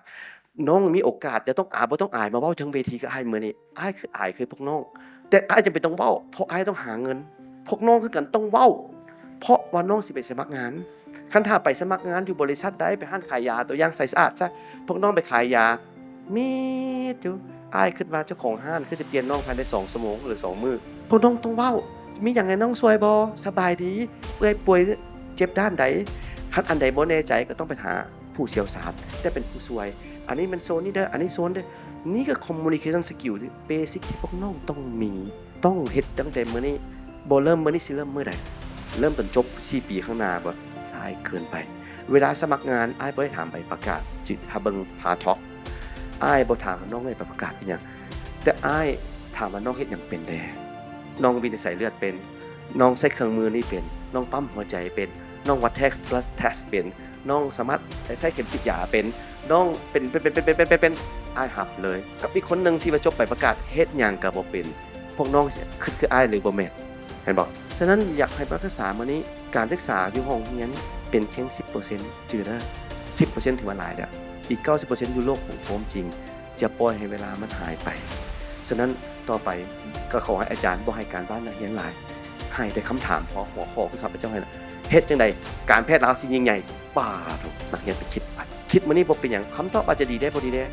ນ້ອງມີໂອກາດ ຢ່າຕ້ອງອາຍ ບໍ່ຕ້ອງອາຍມາເວົ້າເທິງເວທີກັບອ້າຍມື້ນີ້. ອ້າຍຄືອາຍຄືພວກນ້ອງ ແຕ່ອ້າຍຈຳເປັນຕ້ອງເວົ້າ ເພາະອ້າຍຕ້ອງຫາເງິນ. ພວກນ້ອງຄືກັນຕ້ອງເວົ້າ ເພາະວ່ານ້ອງຊິໄປສະໝັກງານ. ຄັນຖ້າໄປສະໝັກງານຢູ່ບໍລິສັດໃດ ໄປຮ້ານຂາຍຢາ ຕົວຢ່າງໄຊສະອາດຊະ ພວກນ້ອງໄປຂາຍຢາ ມີດຢູ່. ອ້າຍຄິດວ່າເຈົ້າຂອງຮ້ານຄືຊິປ່ຽນນ້ອງພາຍໃນສອງຊົ່ວໂມງ ຫຼື ສອງມື້. ພວກນ້ອງຕ້ອງເວົ້າ ມີຫຍັງໃຫ້ນ້ອງຊ່ວຍບໍ່? ສະບາຍດີ ເອື້ອຍປ່ວຍເຈັບດ້ານໃດ? ຄັນອັນໃດບໍ່ແນ່ໃຈກໍຕ້ອງໄປຫາຜູ້ຊ່ຽວຊານ ແຕ່ເປັນຜູ້ຊ່ວຍ. ອັນນີ້ແມ່ນໂຊນນີ້ເດີ ອັນນີ້ໂຊນເດີ. ນີ້ຄື communication skill basic ທີ່ພວກນ້ອງຕ້ອງມີ. ຕ້ອງເຮັດຕັ້ງແຕ່ມື້ນີ້. ບໍ່ເລີ່ມມື້ນີ້ຊິເລີ່ມມື້ໃດ? ເລີ່ມຕອນຈົບສີ່ປີຂ້າງໜ້າບໍ່? ສາຍເກີນໄປ. ເວລາສະໝັກງານ ອ້າຍບໍ່ໄດ້ຖາມໃບປະກາດ ຈິ ຖ້າເບິ່ງ Palatalk ອ້າຍບໍ່ຖາມວ່ານ້ອງໄດ້ໃບປະກາດອີ່ຫຍັງ ແຕ່ອ້າຍຖາມວ່ານ້ອງເຮັດຫຍັງເປັນແດ່? ນ້ອງວິນິດໄສເລືອດເປັນ? ນ້ອງໃຊ້ເຄື່ອງມືນີ້ເປັນ? ນ້ອງປ້ຳຫົວໃຈເປັນ? ນ້ອງວັດແທກ blood test ເປັນ? ນ້ອງສາມາດໃຊ້ເຂັມສີດຢາເປັນ? ນ້ອງເປັນ ເປັນ ເປັນ ເປັປັນ ອ້າຍຮັບເລີຍ. ກັບອີກຄົນໜຶ່ງທີ່ວ່າຈົບໃບປະກາດ ເຮັດຫຍັງກໍບໍ່ເປັນ. ພວກນ້ອງຊິຄິດຄືອ້າຍຫຼືບໍ່ແມ່ນ? ແມ່ນບໍ່? ສະນັ້ນ ຢາກໃຫ້ນັກສຶກສາມື້ນີ້ ການສຶກສາຢູ່ຫ້ອງຮຽນເປັນພຽງສິບເປີເຊັນ ຈື່ເດີ ສິບເປີເຊັນຖືວ່າຫຼາຍແລ້ວ, ອີກເກົ້າສິບເປີເຊັນຢູ່ໂລກຂອງຄວາມຈິງ. ຢ່າປ່ອຍໃຫ້ເວລາມັນຫາຍໄປ. ສະນັ້ນ ຕໍ່ໄປກໍຂໍໃຫ້ອາຈານບໍ່ໃຫ້ການບ້ານນັກຮຽນຫຼາຍ, ໃຫ້ແຕ່ຄຳຖາມພໍ, ຫົວຂໍ້ຄືຂ້າພະເຈົ້າໃຫ້ລະ ເຮັດຈັ່ງໃດການແພດລາວຊິຍິ່ງໃຫຍ່? ປາໂທ້ ນັກຮຽນໄປຄິດໄປ ຄິດມື້ນີ້ບໍ່ເປັນຫຍັງ, ຄຳຕອບອາດຈະດີແດ່ ບໍ່ດີແດ່,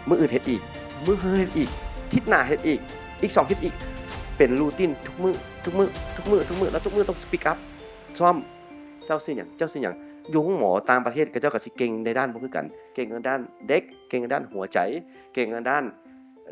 ມື້ອື່ນເຮັດອີກ, ມື້ເຮືອເຮັດອີກ, ທິດໜ້າເຮັດອີກ, ອີກສອງທິດອີກ, ເປັນຣູຕິນທຸກມື້ ທຸກມື້ ທຸກມື້ ທຸກມື້ ແລ້ວທຸກມື້ຕ້ອງ speak up ຊ້ອມ. ເຈົ້າຊື່ຫຍັງ? ເຈົ້າຊື່ຫຍັງ? ຢູ່ໂຮງໝໍຕ່າງປະເທດ ເຂົາເຈົ້າກໍຊິເກັ່ງໃນດ້ານບໍ່ຄືກັນ, ເກັ່ງທາງດ້ານເດັກ, ເກັ່ງທາງດ້ານຫົວໃຈ, ເກັ່ງທາງດ້ານ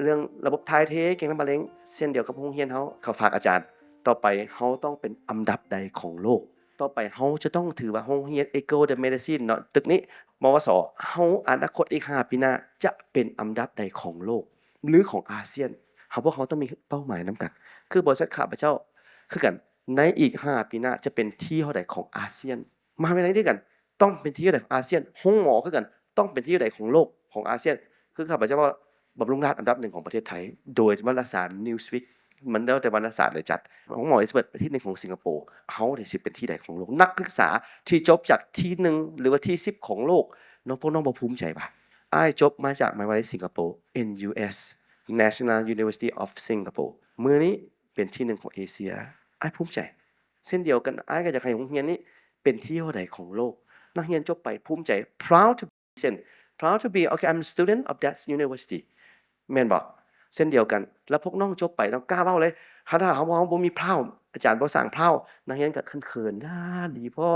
ເລື່ອງລະບົບຖ່າຍເທ, ເກັ່ງທາງມະເຮັງ. ເຊັ່ນດຽວກັບໂຮງຮຽນເຮົາ, ເຂົາຝາກອາຈານ, ຕໍ່ໄປເຮົາຕ້ອງເປັນອັນດັບໃດຂອງໂລກ? ຕໍ່ໄປເຮົາຈະຕ້ອງຖືວ່າໂຮງຮຽນ Eco the Medicine ເນາະ, ຕຶກນີ້ ມວສ, ເຮົາອະນາຄົດອີກຫ້າປີໜ້າຈະເປັນອັນດັບໃດຂອງໂລກ ຫຼື ຂອງອາຊຽນ? ເຮົາ, ພວກເຮົາຕ້ອງມີເປົ້າໝາຍນຳກັນ. ຄືບໍລິສັດຂ້າພະເຈົ້າຄືກັນ, ໃນອີກຫ້າປີໜ້າຈະເປັນທີເທົ່າໃດຂອງອາຊຽນ? ມະຫາວິທະຍາໄລຄືກັນ ຕ້ອງເປັນທີເທົ່າໃດຂອງອາຊຽນ? ໂຮງໝໍຄືກັນ ຕ້ອງເປັນທີເທົ່າໃດຂອງໂລກ, ຂອງອາຊຽນ? ຄືຂ້າພະເຈົ້າວ່າ ບຳລຸງລາດອັນດັບໜຶ່ງຂອງປະເທດໄທ ໂດຍວາລະສານ Newsweek ມັນແລ້ວແຕ່ວາລະສານເລີຍຈັດ. ໂຮງໝໍ Elizabeth ເປັນທີໜຶ່ງຂອງສິງກະໂປ, ເຮົານີ້ຊິເປັນທີໃດຂອງໂລກ? ນັກສຶກສາທີ່ຈົບຈາກທີໜຶ່ງ ຫຼືວ່າທີສິບຂອງໂລກ, ນ້ອງ, ພວກນ້ອງບໍ່ພູມໃຈຫວາ? ອ້າຍຈົບມາຈາກມະຫາວິທະຍາໄລສິງກະໂປ NUS, National University of Singapore, ມື້ນີ້ເປັນທີໜຶ່ງຂອງເອເຊຍ. ອ້າຍພູມໃຈ. ເຊັ່ນດຽວກັນ, ອ້າຍກໍຢາກໃຫ້ໂຮງຮຽນນີ້ເປັນທີເທົ່າໃດຂອງໂລກ? ນັກຮຽນຈົບໄປພູມໃຈ, proud to be, proud to be, okay, I'm a student of that university. ແມ່ນບໍ່? ເຊັ່ນດຽວກັນ, ແລ້ວພວກນ້ອງຈົບໄປ, ນ້ອງກ້າເວົ້າເລີຍ. ຄັນຖ້າເຮົາ, ເຮົາບໍ່ມີ proud, ອາຈານບໍ່ສ້າງ proud, ນັກຮຽນກໍເຂີນໆ, ອ່າ, ດີບໍ່?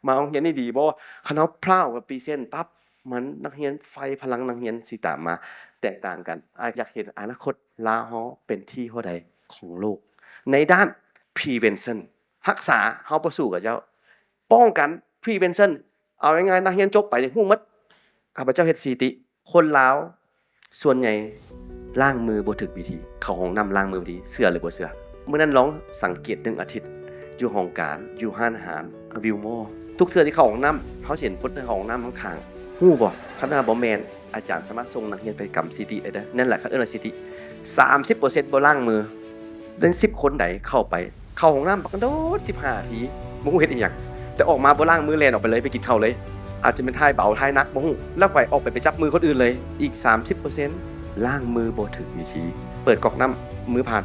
ມາໂຮງຮຽນນີ້ດີບໍ່? ຄັນເຮົາ proud ແບບ present ປັບ, ມັນ, ນັກຮຽນໄຟ, ພະລັງນັກຮຽນຊິຕາມມາ. ແຕກຕ່າງກັນ. ອ້າຍຢາກເຫັນອະນາຄົດລາວເຮົາເປັນທີເທົ່າໃດຂອງໂລກ ໃນດ້ານ prevention. ຮັກສາ, ເຮົາບໍ່ສູ້ກັບເຈົ້າ. ປ້ອງກັນ, prevention. ເອົາງ່າຍໆ, ນັກຮຽນຈົບໄປນີ້ຮູ້ໝົດ. ຂ້າພະເຈົ້າເຮັດສະຖິຕິ, ຄົນລາວສ່ວນໃຫຍ່ລ້າງມືບໍ່ຖືກວິທີ, ເຂົ້າຫ້ອງນ້ຳລ້າງມືບໍ່ຖືກ, ເຊື່ອຫຼືບໍ່ເຊື່ອ? ມື້ນັ້ນລອງສັງເກດໜຶ່ງອາທິດ, ຢູ່ຫ້ອງການ, ຢູ່ຮ້ານອາຫານ, ວິວມໍ, ທຸກເທື່ອທີ່ເຂົ້າຫ້ອງນ້ຳ, ເຮົາຊິເຫັນຄົນເຂົ້າຫ້ອງນ້ຳຂ້າງໆ, ຮູ້ບໍ່? ຄັນວ່າບໍ່ແມ່ນ, ອາຈານສາມາດສົ່ງນັກຮຽນໄປກຳສະຖິຕິໄດ້ເດີ. ນັ້ນແຫຼະ ເຂົາເອີ້ນວ່າສະຖິຕິ. ສາມສິບເປີເຊັນບໍ່ລ້າງມື. ໃນສິບຄົນໃດເຂົ້າໄປ, ເຂົ້າຫ້ອງນ້ຳບັກໂດດສິບຫ້ານາທີ, ບໍ່ຮູ້ເຮັດອີ່ຫຍັງ, ແຕ່ອອກມາບໍ່ລ້າງມື, ແລ່ນອອກໄປເລີຍ, ໄປກິນເຂົ້າເລີຍ. ອາດຈະແມ່ນຖ່າຍເບົາ, ຖ່າຍໜັກ, ບໍ່ຮູ້. ແລ້ວໄປ, ອອກໄປ, ໄປຈັບມືຄົນອື່ນເລີຍ. ອີກສາມສິບເປີເຊັນລ້າງມືບໍ່ຖືກວິທີ. ເປີດກອກນ້ຳ, ມືຜ່ານ,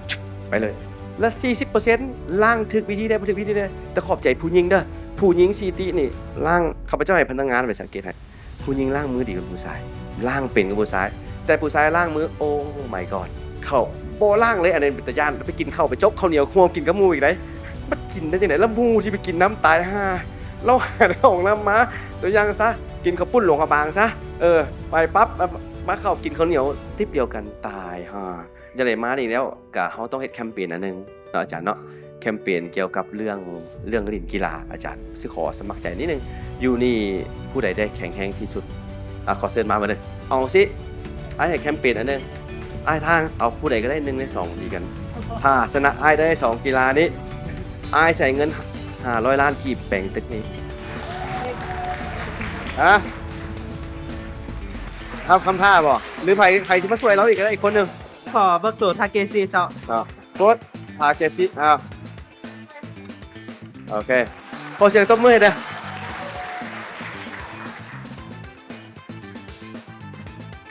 ໄປເລີຍ. ແລະ ສີ່ສິບເປີເຊັນລ້າງຖືກວິທີແດ່, ບໍ່ຖືກວິທີແດ່. ແຕ່ຂອບໃຈຜູ້ຍິງເດີ. ຜູ້ຍິງສະຖິຕິນີ້ລ້າງ, ຂ້າພະເຈົ້າໃຫ້ພະນັກງານໄປສັງເກດໃຫ້. ຜູ້ຍິງລ້າງມືດີກວ່າຜູ້ຊາຍ, ລ້າງເປັນກວ່າຜູ້ຊາຍ, ແຕ່ຜູ້ຊາຍລ້າງມື, ໂອ້ມາຍກອດ, ເຂົາບໍ່ລ້າງເລີຍ. ອັນນີ້ເປັນຕາຢ້ານ, ໄປກິນເຂົ້າ, ໄປຈົກເຂົ້າໜຽວຮ່ວມກິນກັບໝູ່ອີກໃດ໋. ມັນກິນໄດ້ຈັ່ງໃດລະ? ໝູ່ທີ່ໄປກິນນຳຕາຍຫ່າ, ລາວຫາແຕ່ຫ້ອງນ້ຳມາ. ຕົວຢ່າງຊະ, ກິນເຂົ້າປຸ້ນຫຼວງພະບາງຊະ, ເອີ, ໄປປັບ, ມາເຂົ້າກິນເຂົ້າໜຽວ, ຕິບດຽວກັນ, ຕາຍຫ່າ. ຈັ່ງໃດມານີ້ແລ້ວ ກະເຮົາຕ້ອງເຮັດແຄມເປນອັນໜຶ່ງເນາະອາຈານເນາະ, ແຄມເປນກ່ຽວກັບເລື່ອງ, ເລື່ອງຫຼິ້ນກິລາ. ອາຈານຊິຂໍສະໝັກໃຈນິດໜຶ່ງ, ຢູ່ນີ້ຜູ້ໃດໄດ້ແຂງແຮງທີ່ສຸດ? ອາ, ຂໍເຊີນມາເບິ່ງເດີ. ເອົາຊິ, ອ້າຍໃຫ້ແຄມເປນອັນໜຶ່ງ, ອ້າຍທາງເອົາຜູ້ໃດກໍໄດ້ໜຶ່ງໃນສອງດີກັນ. ຖ້າຊະນະອ້າຍໄດ້ສອງກິລານີ້, ອ້າຍໃຊ້ເງິນຫ້າຮ້ອຍລ້ານກີບແປງຕຶກນີ້. ຮະ? ຮັບຄຳທ້າບໍ່? ຫຼືໃຜ, ໃຜຊິມາຊ່ວຍລາວອີກກໍໄດ້, ອີກຄົນໜຶ່ງ? ຂໍເບີກໂຕ ທາເກຊິ ເຈົ້າ. ອ່າ ໂຄດ ທາເກຊິ ອ່າ ໂອເຄ ຂໍສຽງຕົບມືໃຫ້ແດ່.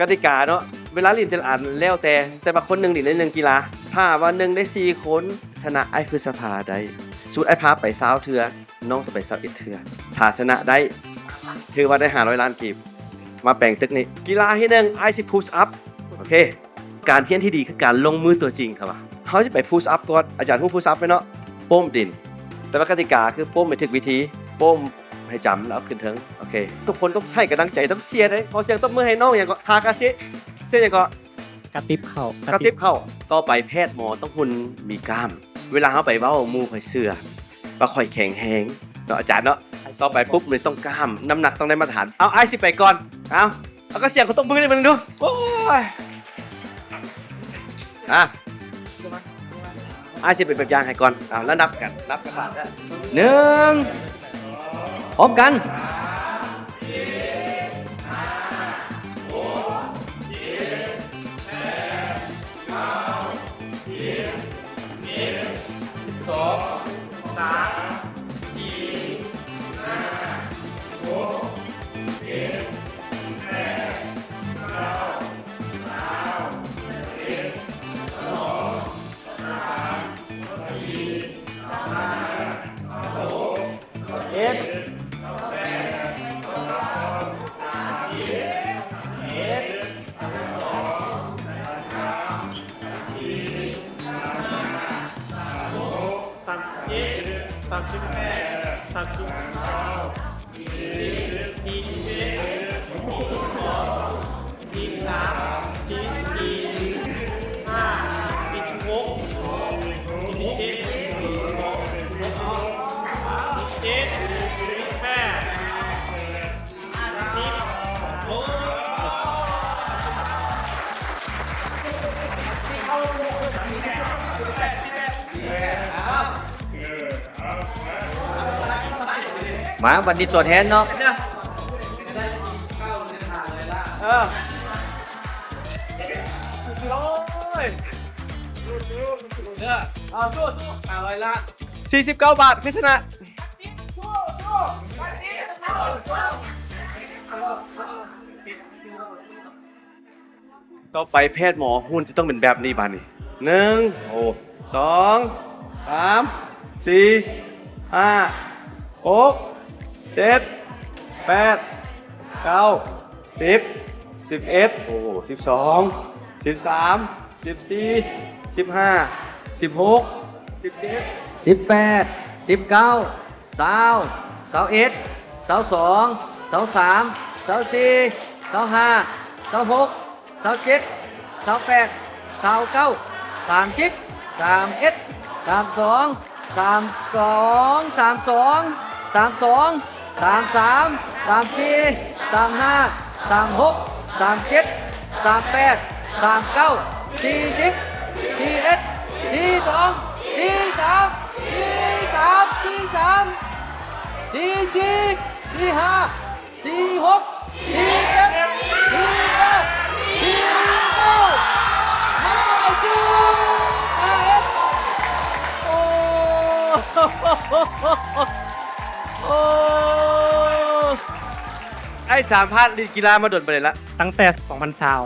ກະຕິກາເນາະ ເວລາຫຼິ້ນແຕ່ລະອັນແລ້ວແຕ່, ແຕ່ວ່າຄົນໜຶ່ງຫຼິ້ນໄດ້ໜຶ່ງກິລາ. ຖ້າວ່າໜຶ່ງໃນສີ່ຄົນຊະນະອ້າຍພຶດສະພາໄດ້, ສົມມຸດອ້າຍພາໄປຊາວເທື່ອ, ນ້ອງຕ້ອງໄປຊາວເອັດເທື່ອ. ຖ້າຊະນະໄດ້ ຖືວ່າໄດ້ຫ້າຮ້ອຍລ້ານກີບ. ມາແປງຕຶກນີ້. ກິລາທີໜຶ່ງ ອ້າຍຊິ push up. ໂອເຄ ການຮຽນທີ່ດີຄືການລົງມືຕົວຈິງ ເຂົາວ່າ. ເຮົາຊິໄປ push up ກ່ອນ. ອາຈານຮູ້ push up ໄໝເນາະ? ປ້ມດິນ. ແຕ່ວ່າກະຕິກາຄືປ້ມໃຫ້ຖືກວິທີ, ປ້ມໃຫ້ຈຳ ແລ້ວເອົາຂຶ້ນເທິງ. ໂອເຄ ທຸກຄົນຕ້ອງໃຫ້ກຳລັງໃຈ, ຕ້ອງເຊຍເດ້. ຂໍສຽງຕົບມືໃຫ້ນ້ອງຫຍັງເກາະ? ທາກາຊິ. ເຊຍຫຍັງເກາະ? ກະຕິບເຂົ້າ. ກະຕິບເຂົ້າ. ຕໍ່ໄປແພດໝໍຕ້ອງຫຸ່ນມີກ້າມ. ເວລາເຮົາໄປເວົ້າໝູ່ຂ້ອຍເຊື່ອວ່າຂ້ອຍແຂງແຮງເນາະ ອາຈານເນາະ. ຕໍ່ໄປປຸບ ມັນຕ້ອງກ້າມ, ນ້ຳໜັກຕ້ອງໄດ້ມາດຕະຖານ. ເອົາ ອ້າຍຊິໄປກ່ອນ. ເອົາ ເອົາ ກໍສຽງເຂົາຕົບມືໃຫ້ມັນດູ. ໂອ້ຍ ອ່ະ ອ້າຍຊິເປັນແບບຢ່າງໃຫ້ກ່ອນ. ເອົາ ແລ້ວນັບກັນ ນັບກັນ. ໜຶ່ງ ພ້ອມກັນ. ສິບສອງ ສາມສິບແປດ ສາມສິບເກົ້າ ສີ່ສິບ ສີ່ສິບເອັດ ສີ່ສິບສອງ ສີ່ສິບສາມ ສີ່ສິບສີ່ ສີ່ສິບຫ້າ ສີ່ສິບຫົກ ສີ່ສິບເຈັດ ສີ່ສິບແປດ ມາບັດນີ້ຕົວແທນເນາະ ເອີ ສີ່ສິບເກົ້າບາດ ໃຜຊະນະ. ຕໍ່ໄປແພດໝໍຫຸ່ນຈະຕ້ອງເປັນແບບນີ້ບາດນີ້ ໜຶ່ງ ໂອ້ ສອງ ສາມ ສີ່ ຫ້າ ຫົກ ເຈັດ ແປດ ເກົ້າ ສິບ ສິບເອັດ ໂອ້ ສິບສອງ ສິບສາມ ສິບສີ່ ສິບຫ້າ ສິບຫົກ ສິບເຈັດ ສິບແປດ ສິບເກົ້າ ຊາວ ຊາວເອັດ ຊາວສອງ ຊາວສາມ ຊາວສີ່ ຊາວຫ້າ ຊາວຫົກ ຊາວເຈັດ ຊາວແປດ ຊາວເກົ້າ ສາມສິບ ສາມເອັດ ສາມສອງ ສາມສອງ ສາມສອງ ສາມສອງ ສາມສາມ ສາມສີ່ ສາມຫ້າ ສາມຫົກ ສາມເຈັດ ສາມແປດ ສາມເກົ້າ ສີ່ສິບ ສີ່ເອັດ ສີ່ສອງ ສີ່ສາມ ສີ່ສາມ ສີ່ສາມ ສີ່ສີ່ ສີ່ຫ້າ ສີ່ຫົກ ສີ່ເຈັດ ສີ່ແປດ ສີ່ເກົ້າ ຫ້າສິບ ຫ້າເອັດ ໂອ້ ໂອ້ ອ້າຍສາມາດຫຼິ້ນກິລາມາດົນປານໃດລະ? ຕັ້ງແຕ່ສອງພັນຊາວ.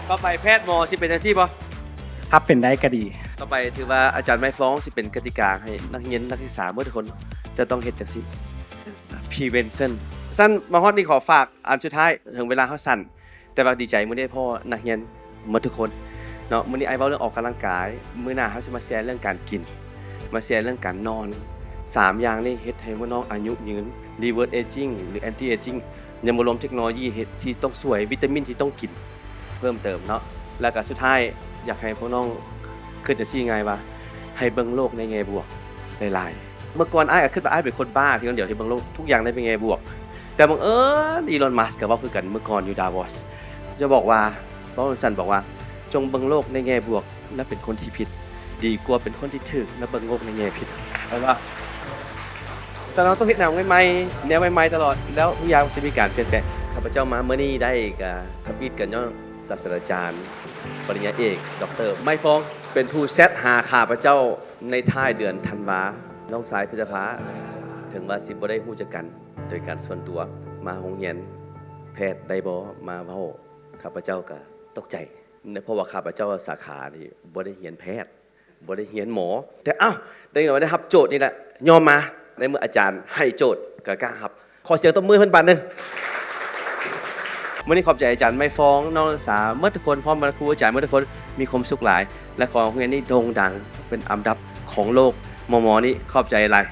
ຕໍ່ໄປແພດໝໍຊິເປັນຈັ່ງຊີ້ບໍ່? ຖ້າເປັນໄດ້ກໍດີ. ຕໍ່ໄປຖືວ່າອາຈານໄມ້ຟອງຊິເປັນກະຕິກາໃຫ້ນັກຮຽນນັກສຶກສາໝົດທຸກຄົນຈະຕ້ອງເຮັດຈັ່ງຊີ້ prevention. ຊັ້ນມາຮອດນີ້ຂໍຝາກອັນສຸດທ້າຍ ເຖິງເວລາເຮົາສັ້ນ ແຕ່ວ່າດີໃຈມື້ນີ້ພໍ້ນັກຮຽນໝົດທຸກຄົນເນາະ. ມື້ນີ້ອ້າຍເວົ້າເລື່ອງອອກກຳລັງກາຍ, ມື້ໜ້າເຮົາຊິມາແຊເລື່ອງການກິນ, ມາແຊເລື່ອງການນອນ. ສາມຢ່າງນີ້ເຮັດໃຫ້ພວກນ້ອງອາຍຸຍືນ, reverse aging ຫຼື anti aging ຍັງບໍ່ລວມເທັກໂນໂລຢີເຮັດທີ່ຕ້ອງຊ່ວຍ, ວິຕາມິນທີ່ຕ້ອງກິນເພີ່ມເຕີມເນາະ. ແລ້ວກໍສຸດທ້າຍຢາກໃຫ້ພວກນ້ອງຄິດຈັ່ງຊີ້ງ່າຍວ່າ ໃຫ້ເບິ່ງໂລກໃນແງ່ບວກຫຼາຍໆ. ເມື່ອກ່ອນອ້າຍກໍຄິດວ່າອ້າຍເປັນຄົນບ້າທີ່ຄົນດຽວທີ່ເບິ່ງໂລກທຸກຢ່າງໃນແງ່ບວກ. ແຕ່ບັງເອີນ Elon Musk ກໍເວົ້າຄືກັນເມື່ອກ່ອນຢູ່ Davos ຈະບອກວ່າ ເວົ້າສັ້ນໆ ບອກວ່າ ຈົ່ງເບິ່ງໂລກໃນແງ່ບວກ ແລະ ເປັນຄົນທີ່ຜິດ ດີກວ່າເປັນຄົນທີ່ຖືກ ແລະ ເບິ່ງໂລກໃນແງ່ຜິດ. ແປວ່າ ແຕ່ເຮົາຕ້ອງເຮັດແນວໃໝ່ໆ ແນວໃໝ່ໆຕະຫຼອດ ແລ້ວທຸກຢ່າງມັນຊິມີການປ່ຽນແປງ. ຂ້າພະເຈົ້າມາມື້ນີ້ໄດ້ກະທຳອິດກັນຍ້ອນສາດສະດາຈານປະລິນຍາເອກ ດອກເຕີ ໄມ້ຟອງ ເປັນຜູ້ແຊັດຫາຂ້າພະເຈົ້າໃນທ້າຍເດືອນທັນວາ. ນ້ອງຊາຍພຶດສະພາ ເຖິງວ່າຊິບໍ່ໄດ້ຮູ້ຈັກກັນໂດຍການສ່ວນຕົວ ມາໂຮງຮຽນແພດໄດ້ບໍ່? ມາເວົ້າ ຂ້າພະເຈົ້າກະຕົກໃຈ ເພາະວ່າຂ້າພະເຈົ້າສາຂານີ້ບໍ່ໄດ້ຮຽນແພດ ບໍ່ໄດ້ຮຽນໝໍ. ແຕ່ ອ້າວ ໄດ້ ໄດ້ຮັບໂຈດນີ້ແຫຼະ ຍອມມາ. ໃນເມື່ອອາຈານໃຫ້ໂຈດ ກໍກ້າຮັບ. ຂໍສຽງຕົບມືໃຫ້ເພິ່ນບາດໜຶ່ງ. ມື້ນີ້ຂອບໃຈອາຈານໄມ້ຟອງ ນ້ອງສາ ໝົດທຸກຄົນ ພ້ອມຄະນະຄູອາຈານໝົດທຸກຄົນ ມີຄວາມສຸກຫຼາຍ ແລະ ຂໍໃຫ້ໂຮງຮຽນນີ້ໂດ່ງດັງເປັນອັນດັບຂອງໂລກ. ໝໍໆນີ້ຂອບໃຈຫຼາຍ.